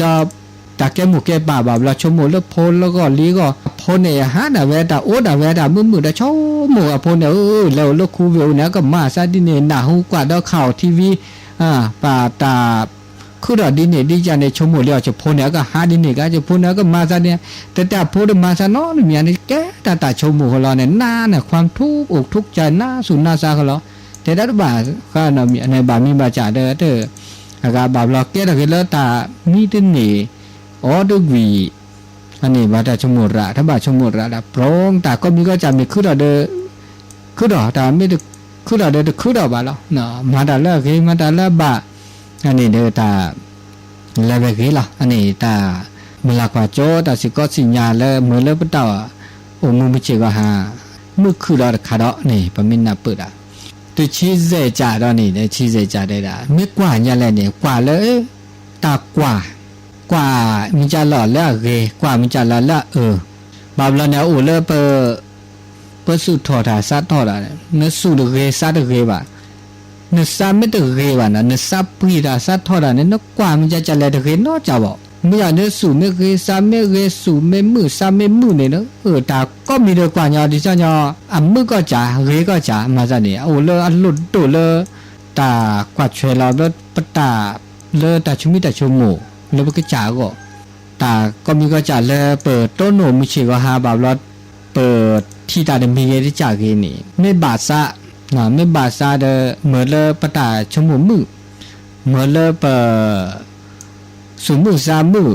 တၢ်ကဲမိၢ်ကဲပၢ်ဘၣ်ဘျီ ဆိကမိၣ်လၢဖိလၢဂီၢ်လံဂီၢ် အဖိန့ၣ်ဟးဒၣ်ဝဲတၢ်အိၣ်ဒၣ်ဝဲတၢ်မုာ်မုာ်ဒီး ဆိကမိၣ်အဖိန့ၣ် အၢ လဲၤအိၣ်လၢခူဝ့ၢ်အိၣ်န့ၣ် အကမၤသးဒ်န့ၣ် နၢ်ဟူကွၢ်ဒီးခးအီၣ် ထံဝံ ပတၢ် ခုၣ်ထီၣ်ဒ်န့ၣ်ဒ်ယၤန့ၣ် ဆိကမိၣ်လံအီၤ ယဖိန့ၣ် အကဟးဒ်န့ၣ်ကါ ယဖိန့ၣ် အကမၤသးဒ်န့ၣ် တၢ်တၢ်ဖိတမၤသးနီတမံၤန့ၣ် ကဲတၢ်တၢ်ဆိကမိၣ်ဃီလီၤန့ၣ် နၤန့ၣ် ความทุกข์อกทุกข์ใจ နၤဆူၣ်နၤသးဃီလီၤ တဲဒၣ်တဘၣ်ဃးနီတမံၤန့ၣ် ဘၣ်မံဘၣ်စၢ်ဒီးတၢ် အဂၤဘၣ်ဘျီကဲထီၣ်က့ၤလၢတၢ်မံတန့ၢ် အီၤတကွံာ် အန့ၣ်ဘၣ်တၢ်ဆိကမိၣ်ရၣ် တဘၣ်ဆိကမိၣ်ရၣ်ဒၣ် ပြၢတၢ်ကိးမံၤကိးစၢ်မ့ၢ်ခုၣ်ထီၣ်ဒီး ခုၣ်ထီၣ် တၢ်မ့ၢ်တခုၣ်ထီၣ်ဒီးတခုၣ်ထီၣ်ဘၣ်လီၤ မၤတၢ်လၢအဂ့ၤ မၤတၢ်လၢအဘၣ် အန့ၣ်ဒီးတၢ် လဲၤဝဲဂ့ၤလီၤ အန့ၣ်တၢ် မုၢ်လၢ်ကွၢ်စိ တၢ်စံၣ်ကီးစံၣ်ညါလၢမ့ၢ်လၢပတၢ်အိၣ်မူမုၢ်ဆ့ၣ်ဂီၤဟါ မုၢ်ခုၣ်ဒီးတခါဒီးန့ၣ် ပမ့ၢ်နၢ်ပၢၢ်ဒၣ် တဆံစဲးကၠးဒီးန့ၣ် တဆံစဲးကၠးတဲဒၣ် မ့ၢ်ကွၢ်ညါလဲၣ်န့ၣ် ကွၢ်လၢ တၢ်ကွၢ် ကွၢ်မ့ၢ်ကၢ်လီၤလၢအဂ့ၤ ကွၢ်မ့ၢ်ကၢ်လီၤလၢအအၢ ဘၣ်ဘျီန့ၣ် အအိၣ်လၢပ ပစူၣ်ထီၣ်တၢ်စးထီၣ်တၢ်န့ၣ် နစူၣ်တဂ့ၤစးတဂ့ၤဘၣ် နစးမ့ၢ်တဂ့ၤဘၣ်န့ၣ် နစးပှံၤတၢ်စးထီၣ်တၢ်န့ၣ် နကွၢ်မ့ၢ်ကၢ်ကၢ်လဲၣ်တဂ့ၤနီတစဲးဘၣ် မ့ၢ်ယၤန့ၣ် စူၣ်မ့ၢ်ဂ့ၤစးမ့ၢ်ဂ့ၤ စူၣ်မ့ၢ်မုာ်စးမ့ၢ်မုာ်န့ၣ် တၢ်ကိးမံၤဒီးကွၢ်ညီဒ်သိးညီ အမုာ်ကီၢ်စၢ် ဂ့ၤကီၢ်စၢ် မၤသးန့ၣ် အအိၣ်လၢအလိၣ်ဒိၣ်လၢ တၢ်ကွၢ်ထွဲလီၤလၢပတၢ် လၢတၢ်ဆိမိၣ်တၢ်ဆိကမိၣ် လၢပကစၢ်အဂီၢ် တၢ်ကိးမံၤကိးစၢ်လၢပတိၢ်နီၣ်မုၢ်ဆ့ၣ်ဂီၤဟါဘၣ်ဘျီ ပထံၣ်တၢ်တမံၤဂ့ၤတစဲးဂ့ၤန့ၣ် မ့ၢ်ဘၣ်ဆၣ် မ့ၢ်ဘၣ်ဆၣ်ဒီး မ့ၢ်လၢပတၢ်ဆိကမိၣ်မုာ် မ့ၢ်လၢပ စူၣ်မုာ်စးမုာ်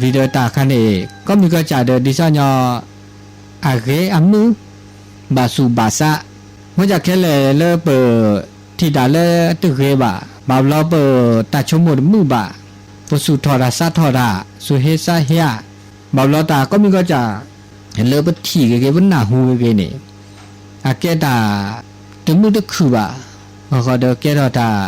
ဝံၤဒီးတၢ်ခါန့ၣ် ကိးမံၤကိးစၢ်ဒီး ဒ်သိးညီ အဂ့ၤအမုာ် ဘၣ်စူၣ်ဘၣ်စး မ့ၢ်ကၢ်ခဲလၢာ်လၢပ ထံၣ်တၢ်လၢတဂ့ၤဘၣ် ဘၣ်ဘျီပတၢ်ဆိကမိၣ်တမုာ်ဘၣ် ပစူၣ်ထီၣ်တၢ်စးထီၣ်တၢ် စူၣ်ဟ့စးဟ့ ဘၣ်ဘျီတၢ်ကိးမံၤကိးစၢ် လၢပထံၣ်ဂ့ၤဂ့ၤ ပနၢ်ဟူဂ့ၤဂ့ၤန့ၣ် အကဲတၢ် တမုာ်တခုၣ်ဘၣ် အဃိဒီးကဲထီၣ်တၢ်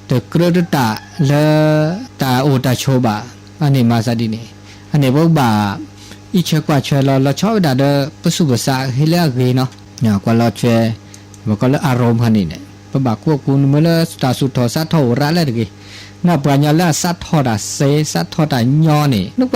တကြၢးတတၢ်လၢ တၢ်အိၣ်တၢ်ဆိးဘၣ် အန့ၣ်မၤသးဒ်န့ၣ် အန့ၣ်ပကဘၣ် အံးဆၢကွၢ်ဆၢလီၤ လီၤဆီဝဲဒၣ်ဒီး ပစူၣ်ပစးဟ့လၢအဂ့ၤနီၤ ကွၢ်လီၤထွဲ ပကိးလၢ อารมณ์ ဖဲန့ၣ်န့ၣ် ပဘၣ်ကူၣ်ကူၣ်နမ့ၢ်လၢတၢ်စူၣ်ထီၣ်စးထီၣ်အိၣ်ရးလၢတဂ့ၤ နပှၤကညီလၢအစးထီၣ်တၢ်စ့ စးထီၣ်တၢ်ညီန့ၣ်